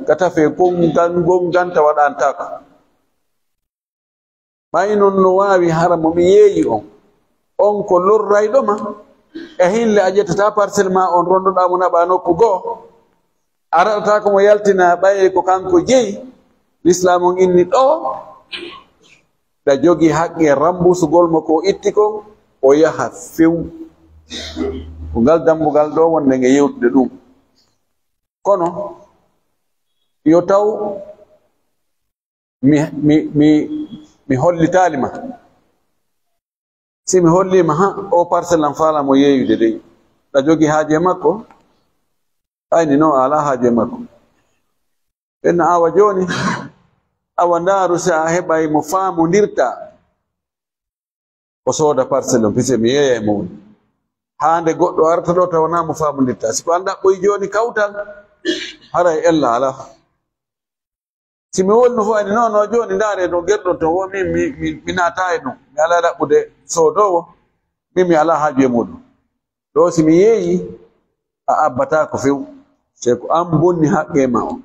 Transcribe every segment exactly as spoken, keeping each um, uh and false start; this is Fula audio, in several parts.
ka tafe gongan, gongan tawa ɗantaako. Ɓay non no waawi hara mo mi yeeyi on, on ko lorrayɗo ma, e hinle a ƴettata parcelle ma on, rondoɗaa mo naɓaa nokku goo, a raɗataa ko mo yaltina ɓay ko kanko jeyi, Lislaam on inni ɗoo, ɗa jogii haqqe rambusugol mo ko itti kon, o yaha few. Ko ngal dambugal ɗoo wonde nge yewtude ɗum. Kono yo taw mi, mi, mi, mi hollitaali ma. Si mi holliima, ha, o parcelle am faala mo yeeyude dey. Ɗa jogii haaju e makko? Ayni non, a alaa haaju e makko. Ɓen awa jooni, awa ndaaru si a heɓay mo faamondirta. O sooda parcelle on, puisque mi yeeyay mo woni. Haa nde goɗɗo arta ɗo tawa naa mo faamondirta. Si ko an ɗaɓɓoyi jooni kawtal, haray ella alaa. Si mi woni no fof ani, non, non, jooni ndaare no gerɗon ton, wo min mi, mi, mi naata e ɗum. Mi alaa ɗaɓɓude soodoowo, min mi alaa haaju e muɗum. Ɗo si mi yeeyi, a abbataako few. C'est ko an bonni haqqe ma on.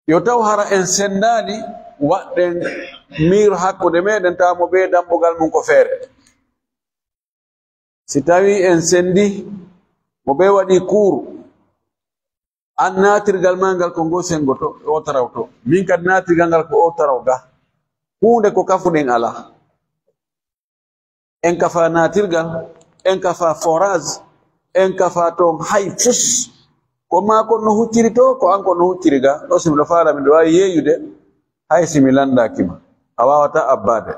Yo taw hara en senndaali, waɗɗen miiro hakkunde meɗen, tawa mo ɓee dambugal mum ko feere. Si tawii en senndii, mo ɓee waɗii kuur, an naatirgal maa ngal ko ngoo senngo to, o taraw to. Min kadi naatirgal ngal ko o taraw ga. Huunde ko kafuɗen alaa. En kafa naatirgal, en kafa forage, en kafa toon hay fus. Ko maa kon no hucciri to, ko an kon no hucciri ga. Ɗo si miɗo faala, miɗo waawi yeeyude, hay si mi lanndaaki ma. A waawataa abbaade.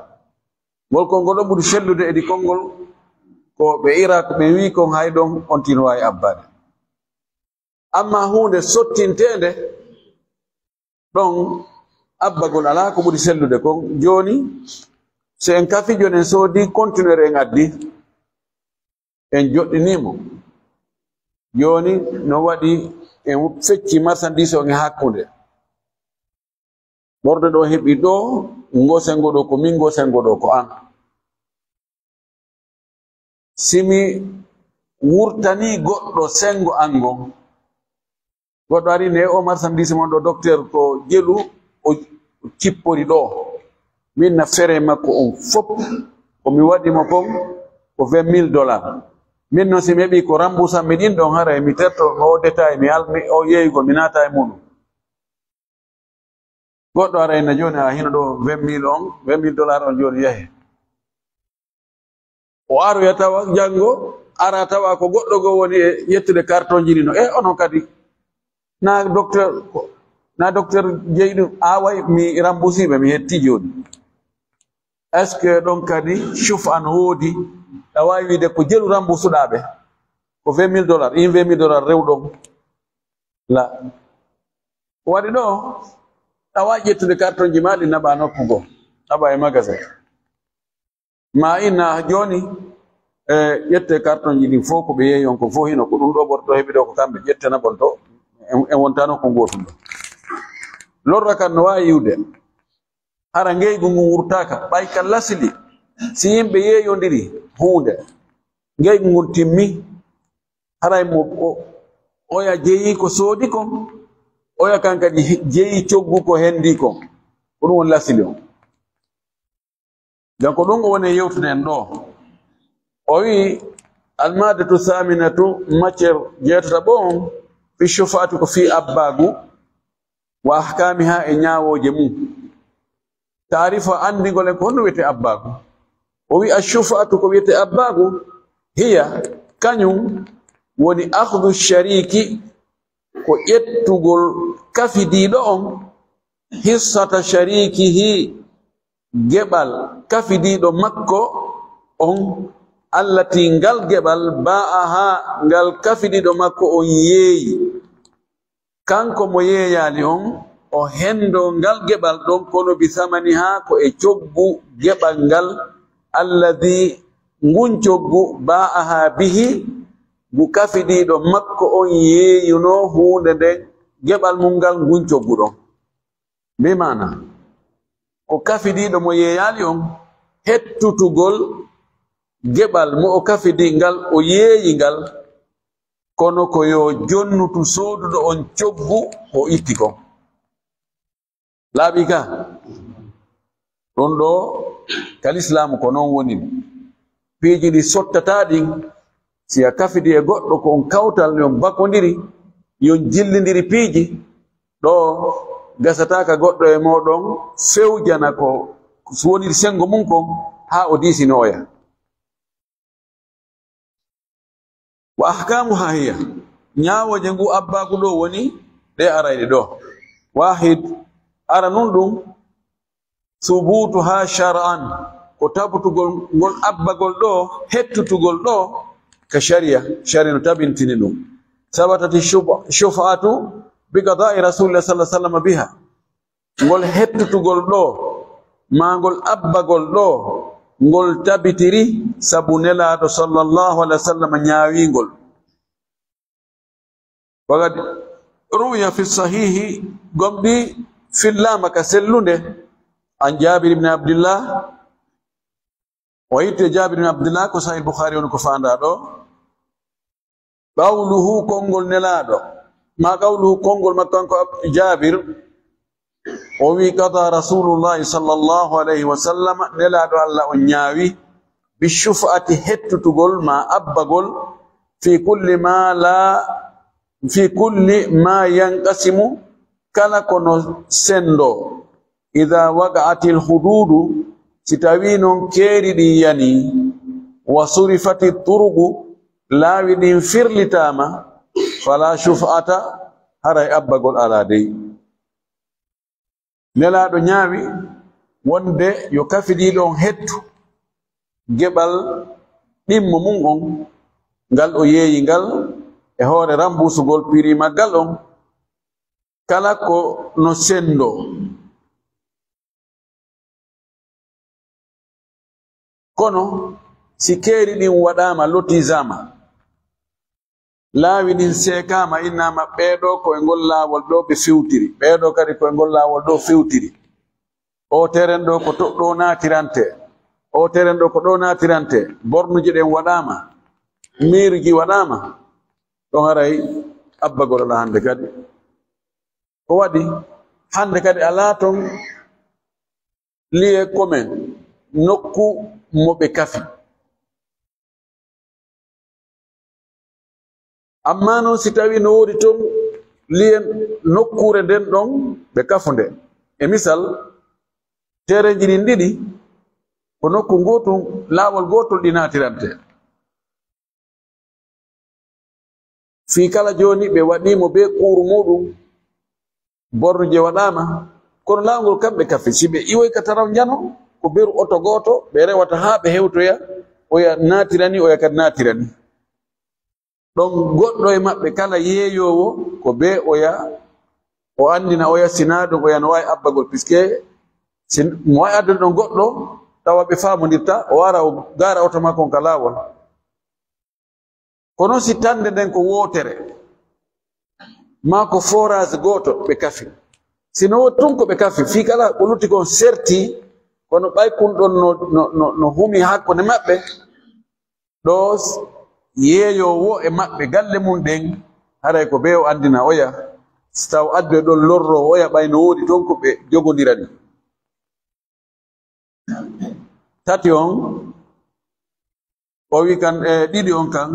Ngol konngol ɗon ɓuri sellude e ɗi konngol ko ɓe Irak ɓe wi'i kon hay ɗon on tino waawi abbaade. Amma huunde sottinteende ɗon abbagol alaa ko ɓuri sellude kon. Jooni, so en kafi jooni en soodi conteneur en addi, en joɗɗinii mo. Jooni no waɗi en fecci marchandise on e hakkunde. Ɓorde ɗo heɓi ɗo, ngo senngo ɗo ko min, ngo senngo ɗo ko an. Si mi wurtanii goɗɗo senngo an ngon, goɗɗo ari ne o marchandise mon ɗo, docteur, ko jelu o cippori ɗo. Min na fere makko on fop, ko mi waɗi mo kon ko vingt mille dollars. Min noon si mi heɓi ko rembourse mi ɗin ɗon, haray mi terto o détail, mi al-, mi o yeeyugol, mi naata e muɗum. Goɗɗo arayna jooni, a hino ɗo vingt mille on, vingt mille dollars on jooni yahi. O aroya tawa janngo, ara tawa ko goɗɗo goo woni e ƴettude carton ji ɗin. E onon kadi, na docteur, na docteur jeyi ɗum, a way mi remboursi ɓe, mi hetti jooni. Est-ce que ɗon kadi shufa no woodi? A waawi wiide ko jelu remboursuɗaa ɓe, ko vingt mille dollars, in vingt mille dollars rewɗon. La. Ko waɗi ɗo, a waawi ƴettude carton ji maa ɗi naɓa nokku goo, naɓa e magasin. Ma inna jooni, e, ƴette carton ji ɗin fof ko ɓe yeeyi on ko fof hino ko ɗum ɗo ɓorto heɓi ɗo ko kamɓe ƴettana ɓon to, en, en wonta nokku gootum ɗo. Lorra kan no waawi iwde. Hara ngeygu ngun wurtaaka, ɓay ka lasli, si yimɓe yeeyondiri huunde, ngeygu ngun timmi, haray mo o-, oya jeyi ko soodi kon, oya kan kadi jeyi coggu ko hendi kon. Ko ɗum woni lasli on. Donc ɗum o woni yewtude en ɗo. O wi, almadatu saminatu, matière jeetata ɓon, fi shufaati ko fi abbaagu, wa ahkaamiha e ñaawooje mum. Taarifa anndingol en ko honno wiyetee abbaagu. O wi ashufaatu ko wiyetee abbaagu, hiya, kañum woni akhdu shariki, ko ƴettugol kafidiiɗo on, hissata sharikihi, geɓal kafidiiɗo makko on, allati ngal geɓal, ba'aha ngal kafidiiɗo makko on yeeyi. Kanko mo yeeyaali on, o hendoo ngal geɓal ɗon, kono bi samaniha ko e coggu geɓal ngal, alladi ngun coggu ba'aha bihi, ngu kafidiiɗo makko on yeeyunoo huunde nden, geɓal mum ngal ngun coggu ɗon. Bi maana, ko kafidiiɗo mo yeeyaali on, hettutugol geɓal mo o kafidi ngal, o yeeyi ngal, kono ko yo jonnutu sooduɗo on coggu ko itti kon. Laaɓi ka? Ɗum ɗo ka lislaamu ko non woni. Piiji ɗi sottata ɗin, si a kafidi e goɗɗo ko on kawtal, yo on bakondiri, yo on jillindiri piiji, ɗo gasata ka goɗɗo e mooɗon fewjana ko woni senngo mum kon haa o diisinooya. Wa ahkamuha hiya, ñaawooje ngu abbaagu ɗo woni ɗe arayɗe ɗo. Wahid, ara nun ɗum, subutuha shar'an, ko tabutugol ngol abbagol ɗo, hettutugol ɗo ka sharia, sharia no tabintini ɗum. Sabatati shuf-, shuf'atu bi qada'i Rasulillah sallallahu alaihi wasallam biha. Ngol hettutugol ɗo, maa ngol abbagol ɗo, ngol tabitiri sabu Nelaaɗo sallallahu alaihi wasallam ñaawii ngol. Wa qad ruwiya fi sahihi, gomɗii fillaama ka sellunde, an Jaabir ibn Abdillah, o itti e Jaabir ibn Abdillah, ko Sahih Bukhari woni ko faandaa ɗo. Qawluhu, konngol Nelaaɗo, maa qawluhu, konngol makko kanko Ab-, Jaabir, o wi, qada Rasulullahi sallallahu alayhi wa sallam, Nelaaɗo Allah on ñaawi, bi shuf'ati, hettutugol maa abbagol, fi kulli ma la, fi kulli ma yanqasimu, kala kono senndo, ida waqa'atil hududu, si tawi non keeri ɗin yani, wa surifati turuqu, laawi ɗin firlitaama, fala shuf'ata, haray abbagol alaa dey. Nelaaɗo ñaawi wonde yo kafidiiɗo on hettu geɓal ɗimmo mum on, ngal o yeeyi ngal e hoore rambusugol piri maggal on, kala ko no senndo. Kono si keeri ɗin waɗaama, lotisaama, laawi ɗin seekaama, innaama ɓee ɗoo ko e ngol laawol ɗoo ɓe fewtiri, ɓee ɗoo kadi ko e ngol laawol ɗoo fewtiri, oo teren ɗoo ko to, ɗoo naatirante, oo teren ɗoo ko ɗoo naatirante, bornuji ɗen waɗaama, miiruji waɗaama, ɗon haray abbagol alaa hannde kadi. Ko waɗi hannde kadi alaa ton lieu commun, nokku mo ɓe kafi. Amma non si tawi no woodi ton lieu, nokkuure nden ɗon ɓe kafunde. E misal, terenji ɗin ɗiɗi ko nokku ngootun, laawol gootol ɗi naatirante. Fii kala jooni ɓe waɗii mo bee kuuru muuɗum, bornuje waɗaama, kono laawol ngol kamɓe kafi. Si ɓe iwoy ka taraw njano, ko beru oto gooto ɓe rewata haa ɓe hewtoya, oya naatirani, oya kadi naatirani. Ɗon goɗɗo e maɓɓe kala yeeyoowo ko bee oya, o anndina oya, sinaa ɗum oya no waawi abbagol, puisque si mo waawi addude ɗon goɗɗo, tawa ɓe faamondirta, o ara o gaara oto makko on ka laawol. Kono si tannde nden ko wootere, maa ko forage gooto ɓe kafi, si no woodi tun ko ɓe kafi, fii kala ko lutti kon serti, kono ɓay kun ɗon no, no, no, no humi hakkunde maɓɓe, ɗo s-, yeeyoowo e maɓɓe galle mum ɗen, haray ko bee o anndina oya, si taw addu e ɗon lorroowo oya, ɓay no woodi ton ko ɓe jogondirani. Tati on, o wi kan, e, ɗiɗi on kan,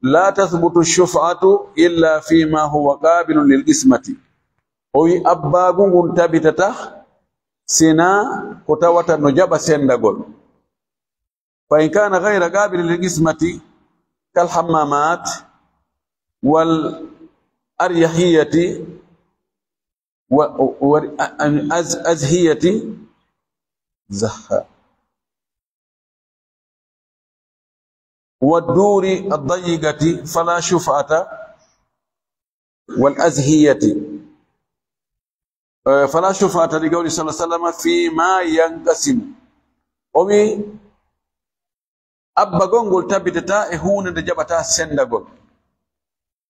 la tasbutu shuf'atu illa fi ma huwa qabilun lil qismati. O wi abbaagu ngun tabitata sina ko tawata no jaɓa sendagol. Fa in kana ghayra qabilin lil qismati kal hammamat wal aryahiyati wa, wa, az-, azhiyati, zaha, wa duri ad-dayyikati fala shuf'ata wal azhiyati. Eh, fala shuf'ata li qawli sallallahu alaihi wasallam fi ma yanqasimu. O wi abbagol ngol tabitata e huunde nde jaɓata sendagol.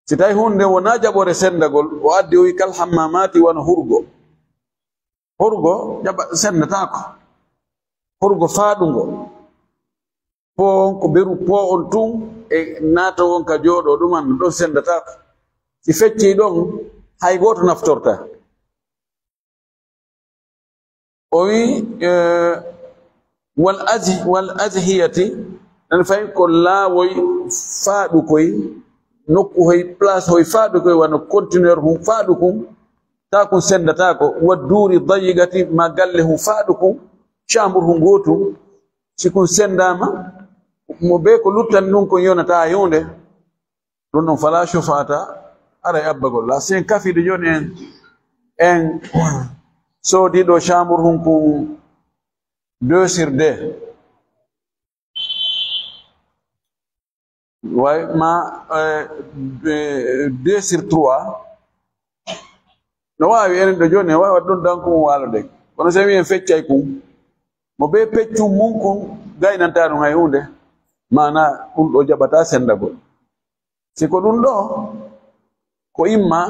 Si tawi huunde nde wona jaɓore sendagol, o addi o wi kal hammamati wano hurgo. Hurgo jaɓa, sendataako. Hurgo faaɗungo. Po on ko beru po on tun e naata on ka jooɗo ɗuman ɗon sendataako. Si feccii ɗon, hay gooto naftorta. O wi, eh, wal azi-, wal azhiyati, nan fay ko laawoy faaɗukoy, nokku hoy, place hoy faaɗukoy, wano conteneur hun faaɗukun, ta kun sendataako, wa duuri dayiqati, ma galle hun faaɗukun, chambre hun gootun, si kun sendaama, mo be ko luttan ɗun kon yonataa huunde. Ɗun ɗon fala shufa'ata, haray abbagol alaa. Si en kafiiɗo jooni en, en soodii ɗoo chambre hun kun deux sur deux. Way ma, eh, eh, deux sur trois. No waawi enen ɗoo jooni, en waawi waɗde ɗun danko mo waalo ɗen. Kono si en wi'i en feccay kun, mo be peccun mun kun gaynantaa ɗun hay huunde. Maana ɗun ɗoo jaɓataa sendagol. Si ko ɗun ɗoo, ko imma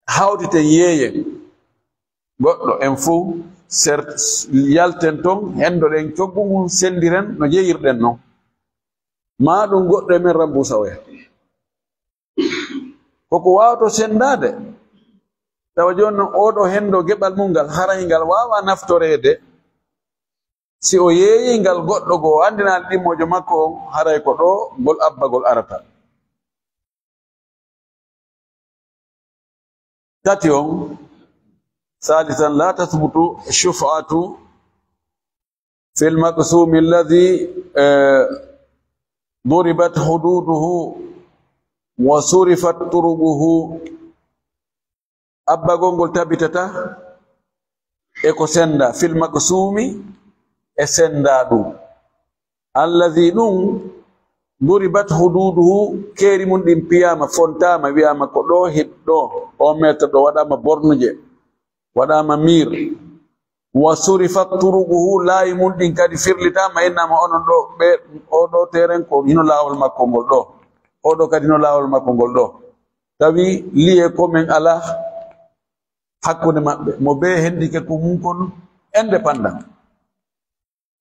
hawtiten yeeyen. Goɗɗo en fow ser-, yalten ton, hendoɗen coggu ngun, sendiren no jeyirɗen non. Maa ɗun goɗɗo e men rambuusa oya. Ko ko waawato sendaade. Tawa jooni non, oo ɗoo hendo geɓal mun ngal, haray ngal waawaa naftoreede. Si o yeeyii ngal goɗɗo goo, o anndinaali ɗimmoojo makko on, haray ko ɗoo ngol abbagol arata. Tati on, salisan, la tasbutu shuf'atu fil maqsumi alladhi, eh, duribat hududuhu wa surifat turuquhu. Abbagol ngol tabitataa e ko senda, fil maqsumi, e senda ɗun. Allazi ɗun, duribat hududuhu, keeri mun ɗin piyaama, fontaama, wi'aama ko ɗoo hit ɗoo, oo meeter ɗoo, waɗaama bornuje, waɗaama miir. Wa surifat turuquhu, laayi mun ɗin kadi firlitaama, innaama onon ɗoo, ɓee, oo ɗoo teeren ko hino laawol makko ngol ɗoo, oo ɗoo kadi hino laawol makko ngol ɗoo. Tawi liye ko men alaa hakkunde maɓɓe. Mo bee hendike ko mun kon indépendant.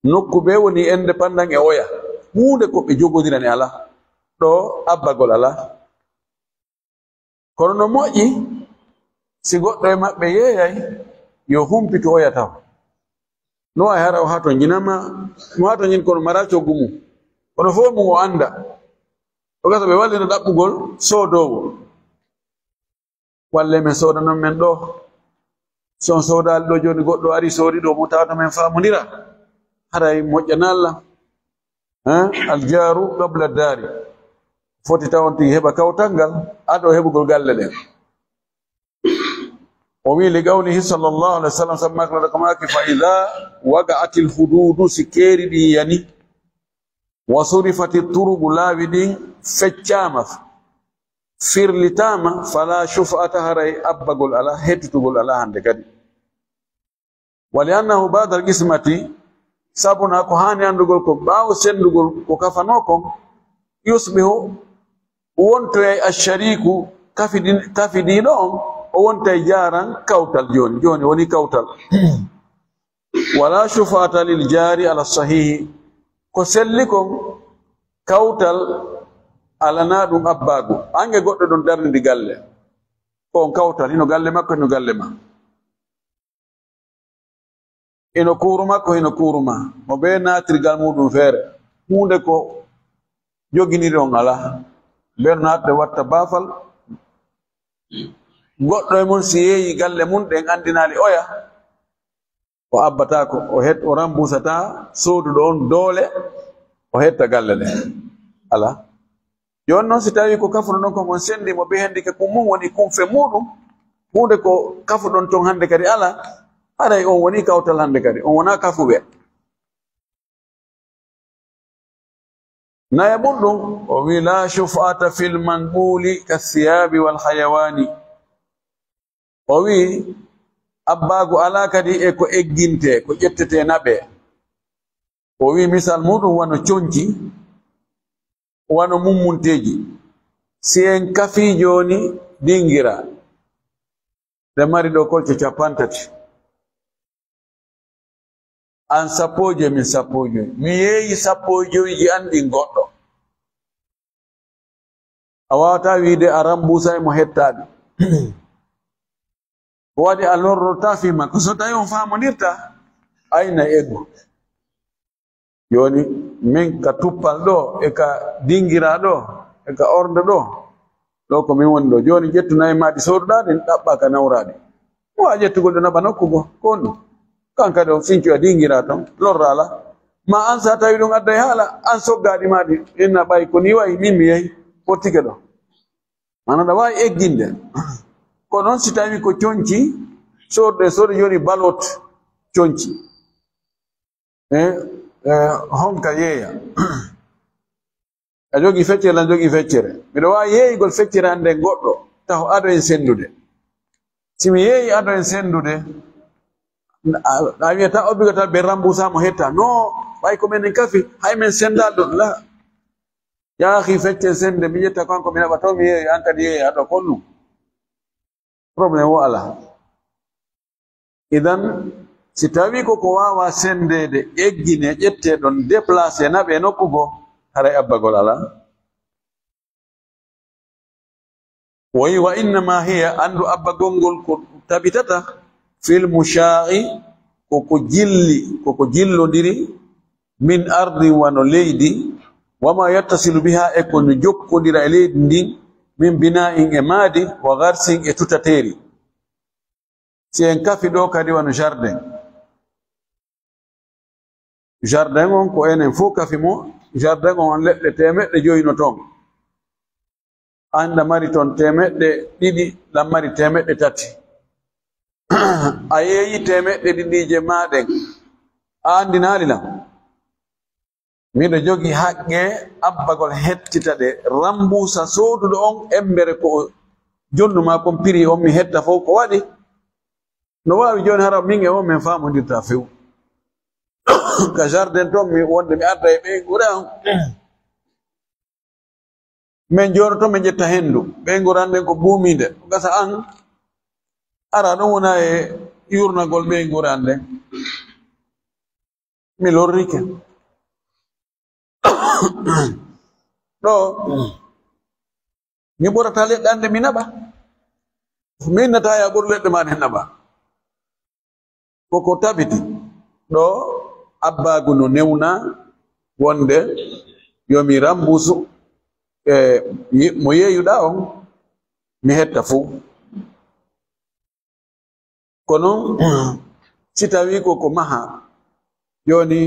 Nokku bee woni indépendant e oya. Huunde ko ɓe jogondirani alaa. Ɗoo abbagol alaa. Kono no moƴƴi, si goɗɗo e maɓɓe yeeyay, yo humpitu oya taw. No waawi hara o hatonjinama, mo hatonjin kono mara coggu mum. Kono fof mum o annda. O gasa ɓe wallina ɗaɓɓugol soodoowo. Walle men soodanon men ɗoo. Si on soodaali ɗoo jooni, goɗɗo ari soodi ɗoo mo tawata men faamondira. Haray moƴƴana Allah. Hein? Al jaaru qabla daari. Foti tawon tigi heɓa kawtal ngal, ado heɓugol galle ɗen. O wi li qawlihi sallallahu alaihi wasallam, sabu makko ɗo ko maaki, "Fa idha waqa'atil hududu", si keeri ɗin yani, "wa surifati turuqu", laawi ɗin feccaama, firlitaama, "fala shuf'ata", haray abbagol alaa, hettutugol alaa hande kadi. "Wa li annahu ba'dal qismati", sabuna ko haani anndugol ko ɓaawo senndugol ko kafanoo kon, "yusbihu", wontoyay "ash-shariku", kafidi-, kafidiiɗo on, o wontay jaaran kawtal jooni. Jooni woni kawtal. "Wala shuf'ata lil jaari ala sahihi", ko selli kon, kawtal alanaa ɗum abbaagu. An e goɗɗo ɗon darnidi galle. Ko on kawtal, hino galle makko, hino galle ma. Hino kuuru makko, hino kuuru ma. Mo bee naatirgal muuɗum feere. Huunde ko joginiri on alaa. Bee no naatde watta baafal. Goɗɗo e mon si yeeyi galle mun ɗen anndinaali oya, o abbataako, o het-, o rambuusataa sooduɗo on doole, o hetta galle ɗen. Alaa. Jooni non, si tawii ko kafuɗo ɗon kon, on senndi mo bee hendike kun mun woni kunfe muuɗum, huunde ko kafuɗon ton hannde kadi alaa, haray on wonii kawtal hannde kadi, on wonaa kafuɓe. Nayaɓun ɗum, o wi, "La shuf'ata fil manquli ka siyabi wal hayawani." O wi, abbaagu alaa kadi e ko eggintee, ko ƴettetee naɓee. O wi, misal muuɗum wano conci, wano mummunteeji. Si en kafii jooni dingira, ɗe mari ɗo kolce cappanɗe tati. An sappo e joyi, min sappo e joyi. Mi yeeyi sappo e joyiji an ɗin goɗɗo. A waawata wiide a rambuusay mo hettaani. Ko waɗi a lorrotaa fii makko? So tawi on faamondirta, ayna eggu. Jooni, min ka tuppal ɗo, e ka dingiraa ɗo, e ka ordo ɗo, ɗo ko min woni ɗo. Jooni, ƴettu nayi maaɗi sooduɗaa ɗin, ɗaɓɓaa ka nawraaɗi. Mo a ƴettugol ɗo naɓa nokku goo, ko honɗum? Kan kadi on fincoya dingiraa ton, lorra alaa. Ma an sa tawi ɗum adday haala, an soggaaɗi maaɗi, inna ɓay ko ni wayi, min mi yehi, fottike ɗo. Maana ɗa waawi egginde. Ko noon si tawi ko conci, soodde, soodde jooni balot conci. Eh, eh, honka yeeya. A jogii feccere, a jogii feccere. Miɗo waawi yeeyugol feccere an nden goɗɗo, taho ado en senndude. Si mi yeeyi ado en senndude, a, a wiyata obligatoire ɓe rambuusa mo hetta. No, ɓay ko menen kafi, hay men senndaali ɗum, la. Yaahi feccen sennde, mi ƴetta kanko mi naɓa to mi yeeyi, an kadi yeeyi aɗo konnu. Problème o alaa. Idan, si tawii ko ko waawaa senndeede, eggine, ƴettee ɗon, déplacé, naɓee nokku goo, haray abbagol alaa. Woyi, wa innama hiya, anndu abbagol ngol ko tabitata, fil mushaa'i, ko ko jilli, ko ko jillondiri, min ardin, wano leydi, wa ma yattasilu biha, e ko no jokkondira e leydi ndin, min bina'in, e maadi, wa gharsin, e tutateeri. Si en kafi ɗo kadi wano jardin. Jardin on ko enen fof kafi mo, jardin on leɗɗe teemeɗɗe joyi no toon. An ɗa mari toon teemeɗɗe ɗiɗi, ɗa mari teemeɗɗe tati. A yeeyi teemeɗɗe ɗiɗi je maa ɗen. A anndinaali lan. Miɗo jogii haqqe abbagol hettita ɗe, rambuusa sooduɗo on embere ko o jonnu maa kon piri on mi hetta fof ko waɗi. No waawi jooni hara min e on min faamondirta few. Ka jardin ton mi wonde mi adda e ɓeynguure an. Min jooɗoto min ƴetta henndu. Ɓeynguure an nden ko buumiinde. Ko gasa an ara ɗon wona e yurnagol ɓeynguure an nden. Mi lorrike. Ɗo, mi ɓurata leɗɗe an ɗe mi naɓa. Mi innata ya ɓur leɗɗe ma ɗen naɓa. Ko ko tabiti. Ɗo, abbaagu no newna wonde yo mi rambusu e mo yeeyuɗaa on, mi hetta fow. Kono si tawii ko ko maha, jooni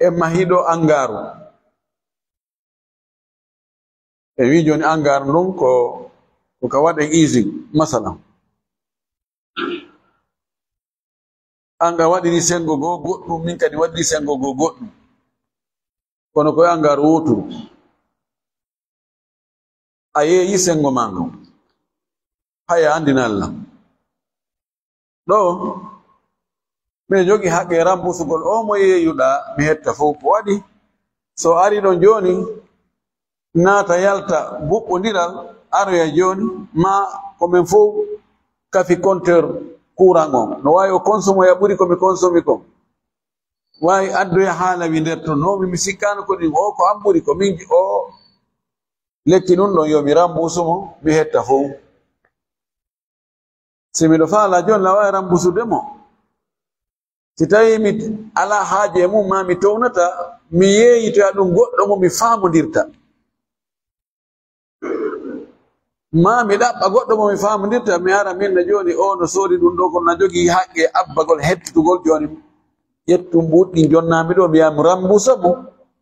en mahii ɗo angaaru. En wii jooni angaar ndun ko, ko ka waɗen usine, masalan. An a waɗiri senngo goo goɗɗum, min kadi waɗiri senngo goo goɗɗum. Kono ko e angaar wooturu. A yeeyi senngo maa ngon. Haya anndina Allah. Ɗo, miɗo jogii haqqe rambusugol oo mo yeeyuɗaa, mi hetta fow ko waɗi. So ari ɗon jooni, naata yalta buɓɓondiral, aroya jooni, ma ko men fow kafi compteur courant on. No waawi o consomoya ɓuri ko mi consomi kon. Waawi addoya haala wi nder ton. No mi, mi sikkaano ko ɗin, o ko an ɓuri, ko min o lekki ɗun ɗon, yo mi rambusu mo, mi hetta fow. Si miɗo faala jooni, la waawi rambusude mo. Si tawii mi alaa haaje e mum, maa mi townata, mi yeeyitoya ɗum goɗɗo mo mi faamondirta. Maa mi ɗaɓɓa goɗɗo mo mi faamondirta, mi ara min no jooni, o no soodi ɗum ɗo, kono na jogii haqqe abbagol, hettitugol jooni. Ƴettu mbuuɗi ɗin jonnaami ɗo, mi yaha mi rambusa mo,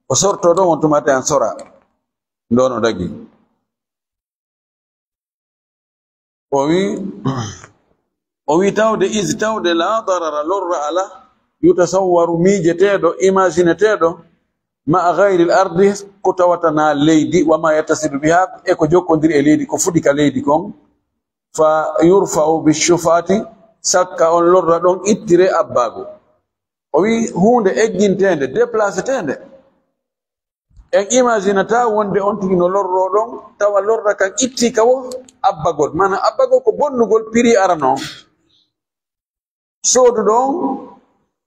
o sortoo ɗon, on tuma tawi an sora. Ndo no dagi. O wi, o wi tawde, is tawde, la darara, lorra ala, yutasawwaru, miijeteeɗo, imagineteeɗo, ma'a ghayril ardi, ko tawata na leydi, wa ma yattasilu biha, e ko jokkondiri e leydi, ko fuɗi ka leydi kon, fa yurfa'u bi shufaati, sakka on lorra ɗon ittire abbaago. O wi huunde egginteende, déplaceteende. En imaginata wonde on tigi no lorro ɗon, tawa lorra kan itti ka wo abbagol. Maana abbagol ko bonnugol piri arano on. Sooduɗo on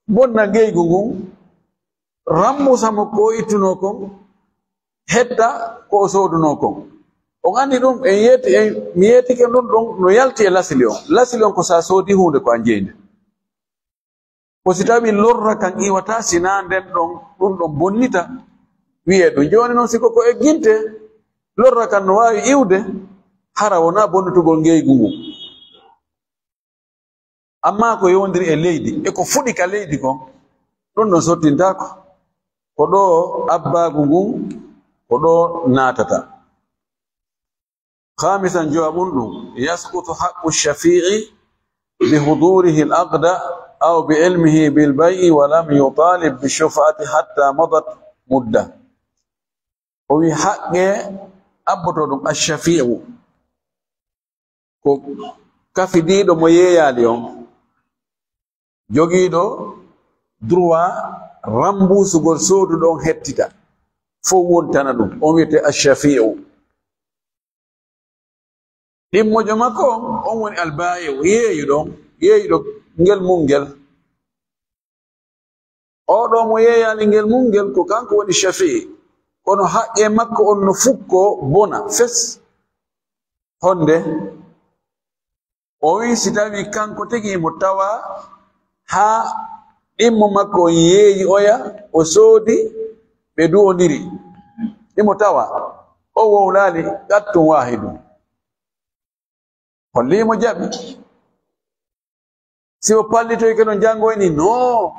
bonna ngeygu ngun, Rammusa mo ko o ittunoo kon, hetta ko o soodunoo kon. On anndi ɗum, en yeeti, en, mi yeetike ɗum, ɗum no yalti e lasili on. Lasili on ko so a soodii huunde ko a jeyi nde. Ko si tawii lorra kan iwata, si naa nden ɗon, ɗum ɗon bonnita, wiyee ɗum. Jooni noon, si ko ko egginte, lorra kan no waawi iwde, hara wonaa bonnitugol ngeygu ngun. Ammaa ko yowondiri e leydi, e ko fuɗi ka leydi kon, ɗum ɗon sottintaako. Ko ɗo abbaagu ngun, ko ɗo naatata. Khamisan, jowaɓun ɗum, yasqutu haqqu shafi'i bi hudurihi al-aqda aw bi ilmihi bil bay'i wa lam yutalib bi shufa'ati hatta madat mudda. O wi haqqe abbotoo ɗum ash-shafi'u, ko kafidiiɗo mo yeeyaali on, jogiiɗo droit remboursugol sooduɗo on hettita, fow wontana ɗum. On wiyetee ash-shafi'u. Ɗimmojo makko on, on woni al-baa'i'u, yeeyuɗo on, yeeyuɗo ngel mun ngel. Oo ɗoo mo yeeyaali ngel mun ngel, ko kanko woni shafi'i. Kono haqqee makko on no fukkoo, bona fes. Honde? O wi'i, si tawii kanko tigi mo tawaa haa ɗimmo makko on yeeyi oya, o soodi, ɓe duwondiri, imo tawaa, o wowlaali, qattun waahidun. Hollii mo jaɓi. Si o pallitoyke ɗon janngo ni, no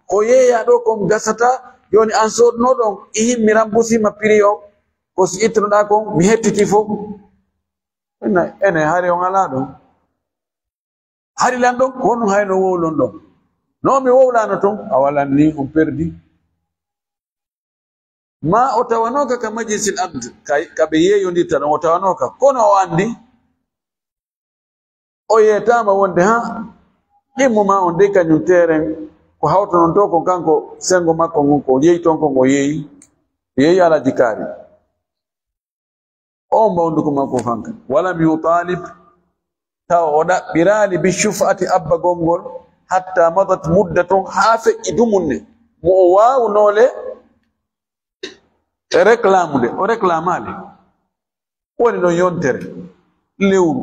ko yeeyaa ɗoo kon gasata, jooni an soodunooɗo on, ihin mi rambusiima prix on, ko si ittunoɗaa kon, mi hettitii fow. Ene, ene, hari on alaa ɗon. Hari lan ɗon, ko honɗun hayno wowlon ɗon? No mi wowlaano ton, a walan ni on perdi. Ma o tawanooka ka majlisil aqd, ka, ka ɓe yeeyondirta ɗon, o tawanooka. Kono o anndi, o yeetaama wonde, ha, ɗimmo ma on dey kañum teeren, ko hawtonon to kon kanko senngo makko ngon, ko yeeyi ton kon o yeeyi, yeeyi Alhaji Kaari. On mbawnduko makko fanka. Walam yutalib, taw o ɗaɓɓiraali bi shuf'ati abbagol ngol, hatta madat mudda ton, haa feƴƴi dumunne. Mo o waawunoo le, e reklaamude, o reklaamaali. Woni ɗon yontere, lewru,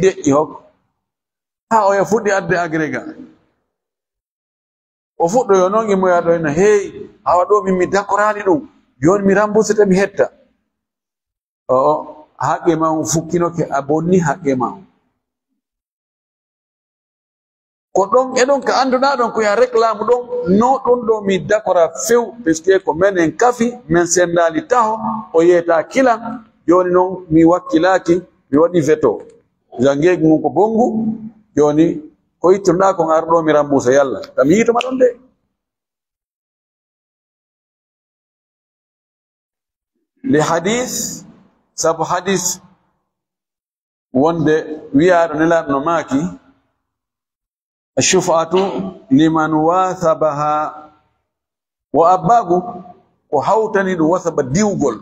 deƴƴi hok. Haa oya fuɗɗi adde agrega. O fuɗɗoyo noon, immoya ɗo ena, "Hey, awa ɗo min mi dakoraali ɗum. Jooni mi rambusete, mi hetta." Oo, haqqe ma on fukkinoke, a bonni haqqe ma on. Ko ɗon e ɗon ka annduɗaa ɗon, ko ya reklaamu ɗon, no ɗum ɗo mi dakora few, puisque ko menen kafi, men senndaali taho, o yeetaa kilan. Jooni noon mi wakkilaaki, mi waɗi veto. Janngeegu ngun ko bonngu, jooni ko ittunoɗaa kon, ar ɗo mi rambusa yalla. Ka mi yiitoma ɗon de. Li hadis, sabu hadis wonde wiyaaɗo Nelaaɗo no maaki, "Shuf'atu liman wasabaha." Wo abbaagu ko hawtani ɗum wasaba diwgol.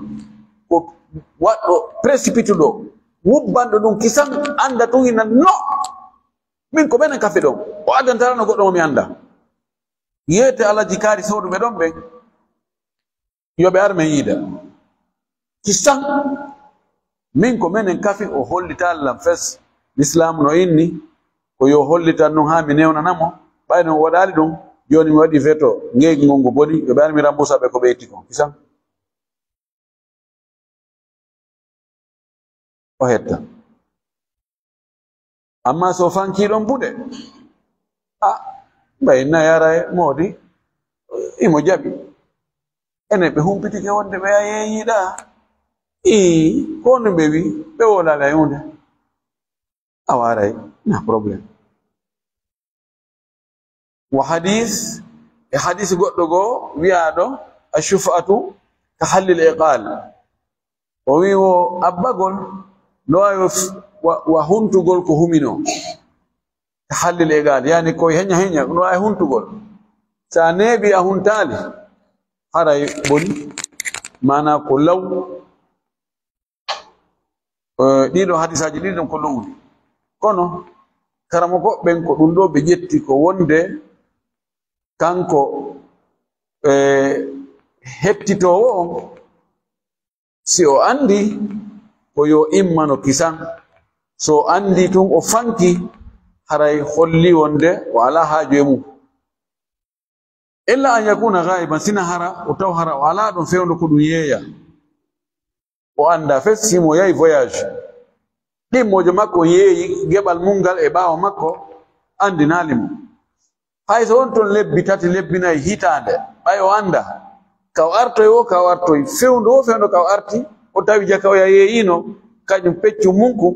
Ko waɗɗo précipituɗo, wubbanɗo ɗum kisan, annda tun ina no. Min ko menen kafi ɗon. O addantarano goɗɗo mo mi annda. Yeete Alhaji Kaari sooduɓe ɗon ɓen. Yo ɓe ar men yiida. Kisan. Min ko menen kafi, o hollitaali lan fes. Lislaamu no inni ko yo hollitan ɗum haa mi newnana mo. Ɓay no o waɗaali ɗum, jooni mi waɗi veto. Ngeegi ngon ngo boni, yo ɓe ar mi rambusa ɓe ko ɓe itti kon. Kisan. O hetta. Amma so fankii ɗon buɗe, a, ɓay na yara e moodi, imo jaɓi. Enen ɓe humpitike wonde ɓe a yeeyiɗa. Ii, ko honɗum ɓe wi? Ɓe wolaali e huunde. A waray, na problème. Wa hadis, e hadis goɗɗo goo wiyaaɗo, "Ashufa'atu ka hallil iqal." O wi wo abbagol, no waawi wa, wa huntugol ko huminoo. Ka hallil iqal, yani ko heña heña, no waawi huntugol. Sa neeɓi a huntaali, haray boni, maanaa ko law. Eh, ɗiɗo hadisaaji ɗiɗi ɗum ko lowdi. Kono, karamoko ɓen ko ɗum ɗo ɓe ƴetti ko wonde kanko e, hettitoowo on, si o anndi, ko yo immano kisan. So o anndi tun o fanki, haray holli wonde o alaa haaju e mum. Illa an yakuna ghaiban, sina hara o taw hara o alaa ɗon fewndo ko ɗum yeeya. O anndaa fes si mo yahi voyage. Ɗimmoojo makko on yeeyi geɓal mum ngal e ɓaawo makko, anndinaali mo. Hay so won ton lebbi tati, lebbi nayi, hitaande, ɓay o anndaa ka o artoy woo, ka o artoy, fewndo woo, fewndo ka o arti, o tawi jaka oya yeeyiino, kañum peccum mum kun,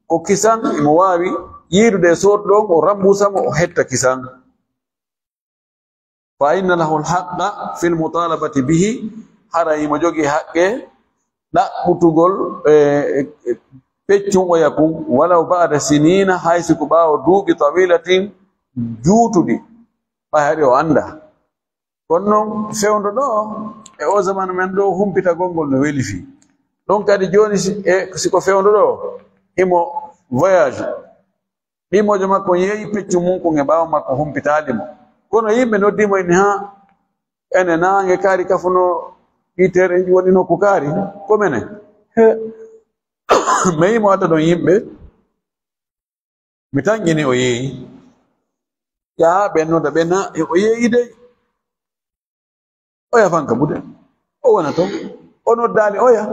ko kisan, mo waawi yiidude e sooduɗo on, o rambuusa mo, o hetta kisan. Fa inna lahu alhaqqa fil mutalabati bihi, hara himo jogii haqqe ɗaɓɓutugol, e, e, peccum oya kun, walaw ba'da sinina, hay si ko ɓaawo duuɓi tawilatin juutuɗi, ɓay hari o anndaa. Kono non fewndo ɗoo, e o zamanu men ɗoo, humpitagol ngol no weli fii. Ɗon kadi jooni si, e, si ko fewndo ɗoo, himo voyage. Ɗimmoojo makko yeeyi peccum mum kun e ɓaawo makko humpitaali mo. Kono yimɓe noddii mo inni, haa, ene naange kaari kafuno, ɗi tereji woni nokku kaari, ko mene. He, mi yii mo adda ɗon yimɓe, mi tanƴini o yeeyi. Yaha ɓen nodda ɓen, na, o yeeyi dey. Oya fanka buuɗe. O wona ton. O noddaali oya.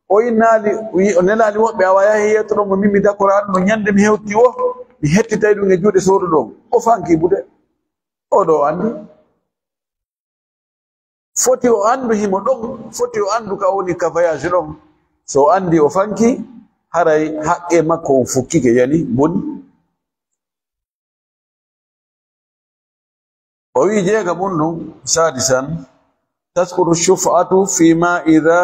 O innaali, o yi-, o nelaali woɓɓe, awa yahi yettoɗon mo, min mi dakkoraano no ñande mi hewti o, mi hettitay ɗum e juuɗe sooduɗo on. O fanki buuɗe. O ɗo anndi. Foti o anndu himo ɗon, foti o anndu ka woni ka voyage ɗon. So o anndi o fanki, haray haqqe makko on fukkike yani, boni. O wi'i jeega mum ɗum, sadisan, tasqutu shuf'atu fima idha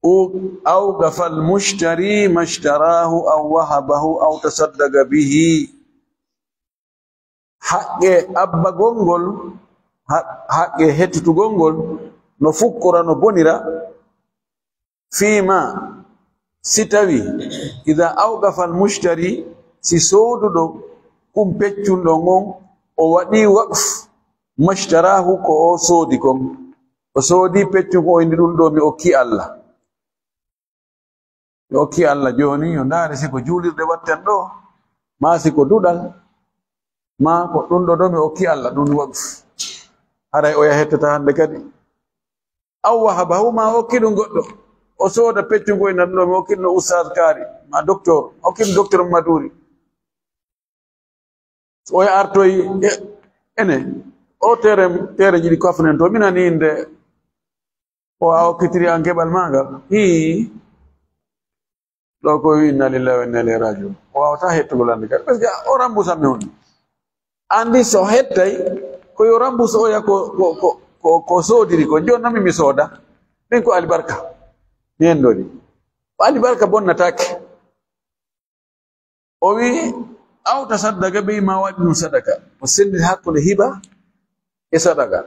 u-, awqafa al-mushtari ma ishtaraahu aw wahabahu aw tasaddaqa bihi. Haqqe abbagol ngol, ha-, haqqe hettutugol ngol, no fukkora, no bonira, fiima, si tawi, ida awqafa al mushtari, si sooduɗo kun peccunɗo ngon, o waɗi waqf, mashtaraahu, ko o soodi kon. O soodi peccun ko o inni ɗun ɗo mi okki Allah. Mi okki Allah jooni, yo ndaare si ko juulirde watten ɗo, maa si ko duɗal, maa ko ɗun ɗo ɗo mi okki Allah, ɗun waqf. Haray oya hettata hande kadi. Aw wahabahu, ma okki ɗum goɗɗo. O sooda peccun koy nan ɗo, mi okki ɗum Ustaz Kaari, ma docteur, okki ɗum docteur Maduri. So oya artoy, e, ene, o tere, tere jiɗi ko afunen to, mina ni inde, o a okkitiri an keɓal maagal. Hii. Ɗo ko wi inna lillahi wa inna ilayhi rajiun. O waawata hettugol annde kadi. Parce que o rambusa mi on. Anndi so hettay, ko yo rambusa oya ko, ko, ko, ko, ko soodiri ko. Jooni non mi, mi sooda. Min ko alibarka. Mi henndori. Ko alibarka bonnataake. O wi, aw tasaddaqa bihi, ma waɗi ɗum sadaka. O senndi hakkunde hiba e sadaka.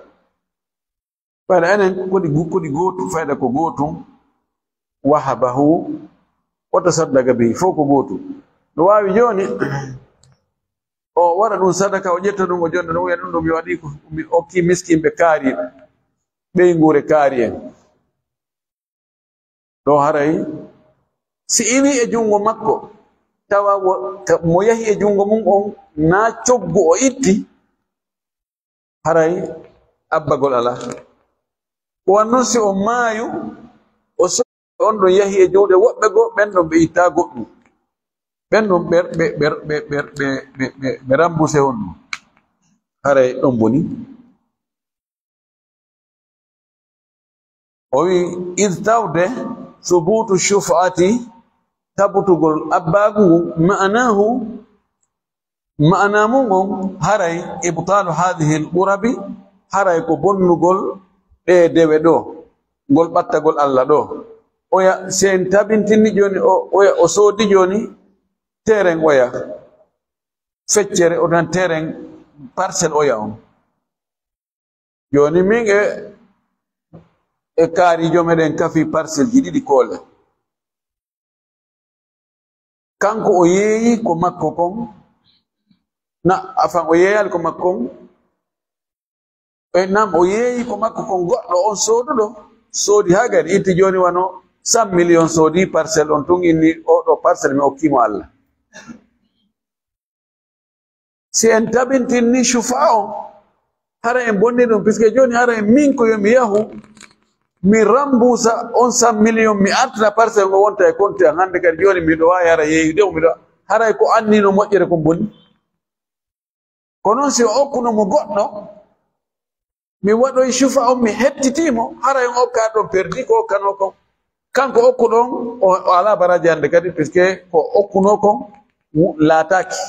Fayda enen kodi gu-, kodi gootu, fayda ko gootu, wahabahu, wa tasaddaqa bihi, fof ko gootu. No waawi jooni, o waɗa ɗum sadaka, o ƴetta ɗum, o jonna ɗum, o wiya ɗum ɗo mi waɗi ko, mi okki miskinɓe kaari, ɓeynguure kaari en. Ɗo haray, si iwi e junngo makko, tawa wo-, ka-, mo yahi e junngo mum on, naa coggu o itti, haray abbagol alaa. Ko wan non si o maayu, o so-, on ɗon yahi e juuɗe woɓɓe goo, ɓen ɗon ɓe ittaa goɗɗum. Ɓen ɗon ɓe, ɓe, ɓe rambuse on ɗum. Haray ɗon boni. O wi, id tawde, subutu shuf'ati, tabutugol abbaagu ngu, ma'anahu, ma'ana mum on, haray ibtalu hadhihi al-qurabi, haray ko bonnugol ɗee dewe ɗoo, ngol ɓattagol Allah ɗoo. Oya, si en tabintini jooni, o, oya, o soodi jooni terrain oya, feccere o tan terrain parcelle oya on. Jooni min e, e kaariijo meɗen kafi parcelle ji ɗiɗi koole. Kanko o yeeyi ko makko kon, na, afan o yeeyaali ko makko kon, O nam o yeeyi ko makko kon goɗɗo on sooduɗo, soodi haa gari, itti jooni wano cent millions soodi parcelle on tun, inni oɗo parcelle mi okkimo Allah. Si en tabintinni shufa on, hara en bonni ɗum, puisque jooni hara en min ko yo mi yahu, mi rambusa on cent millions, mi artira parcelle ngo wonta e compte an. Hannde kadi jooni miɗo waawi hara yeeyude mo, miɗo, haray ko annino moƴƴere kon boni. Ko noon si o okkuno mo goɗɗo, mi waɗoy shufa on, mi hettitii mo, haray on okka ɗon perdi ko okkano kon. Kanko okkuɗo on, o, o alaa baraaji hannde kadi, puisque ko okkuno kon wu-, laataaki.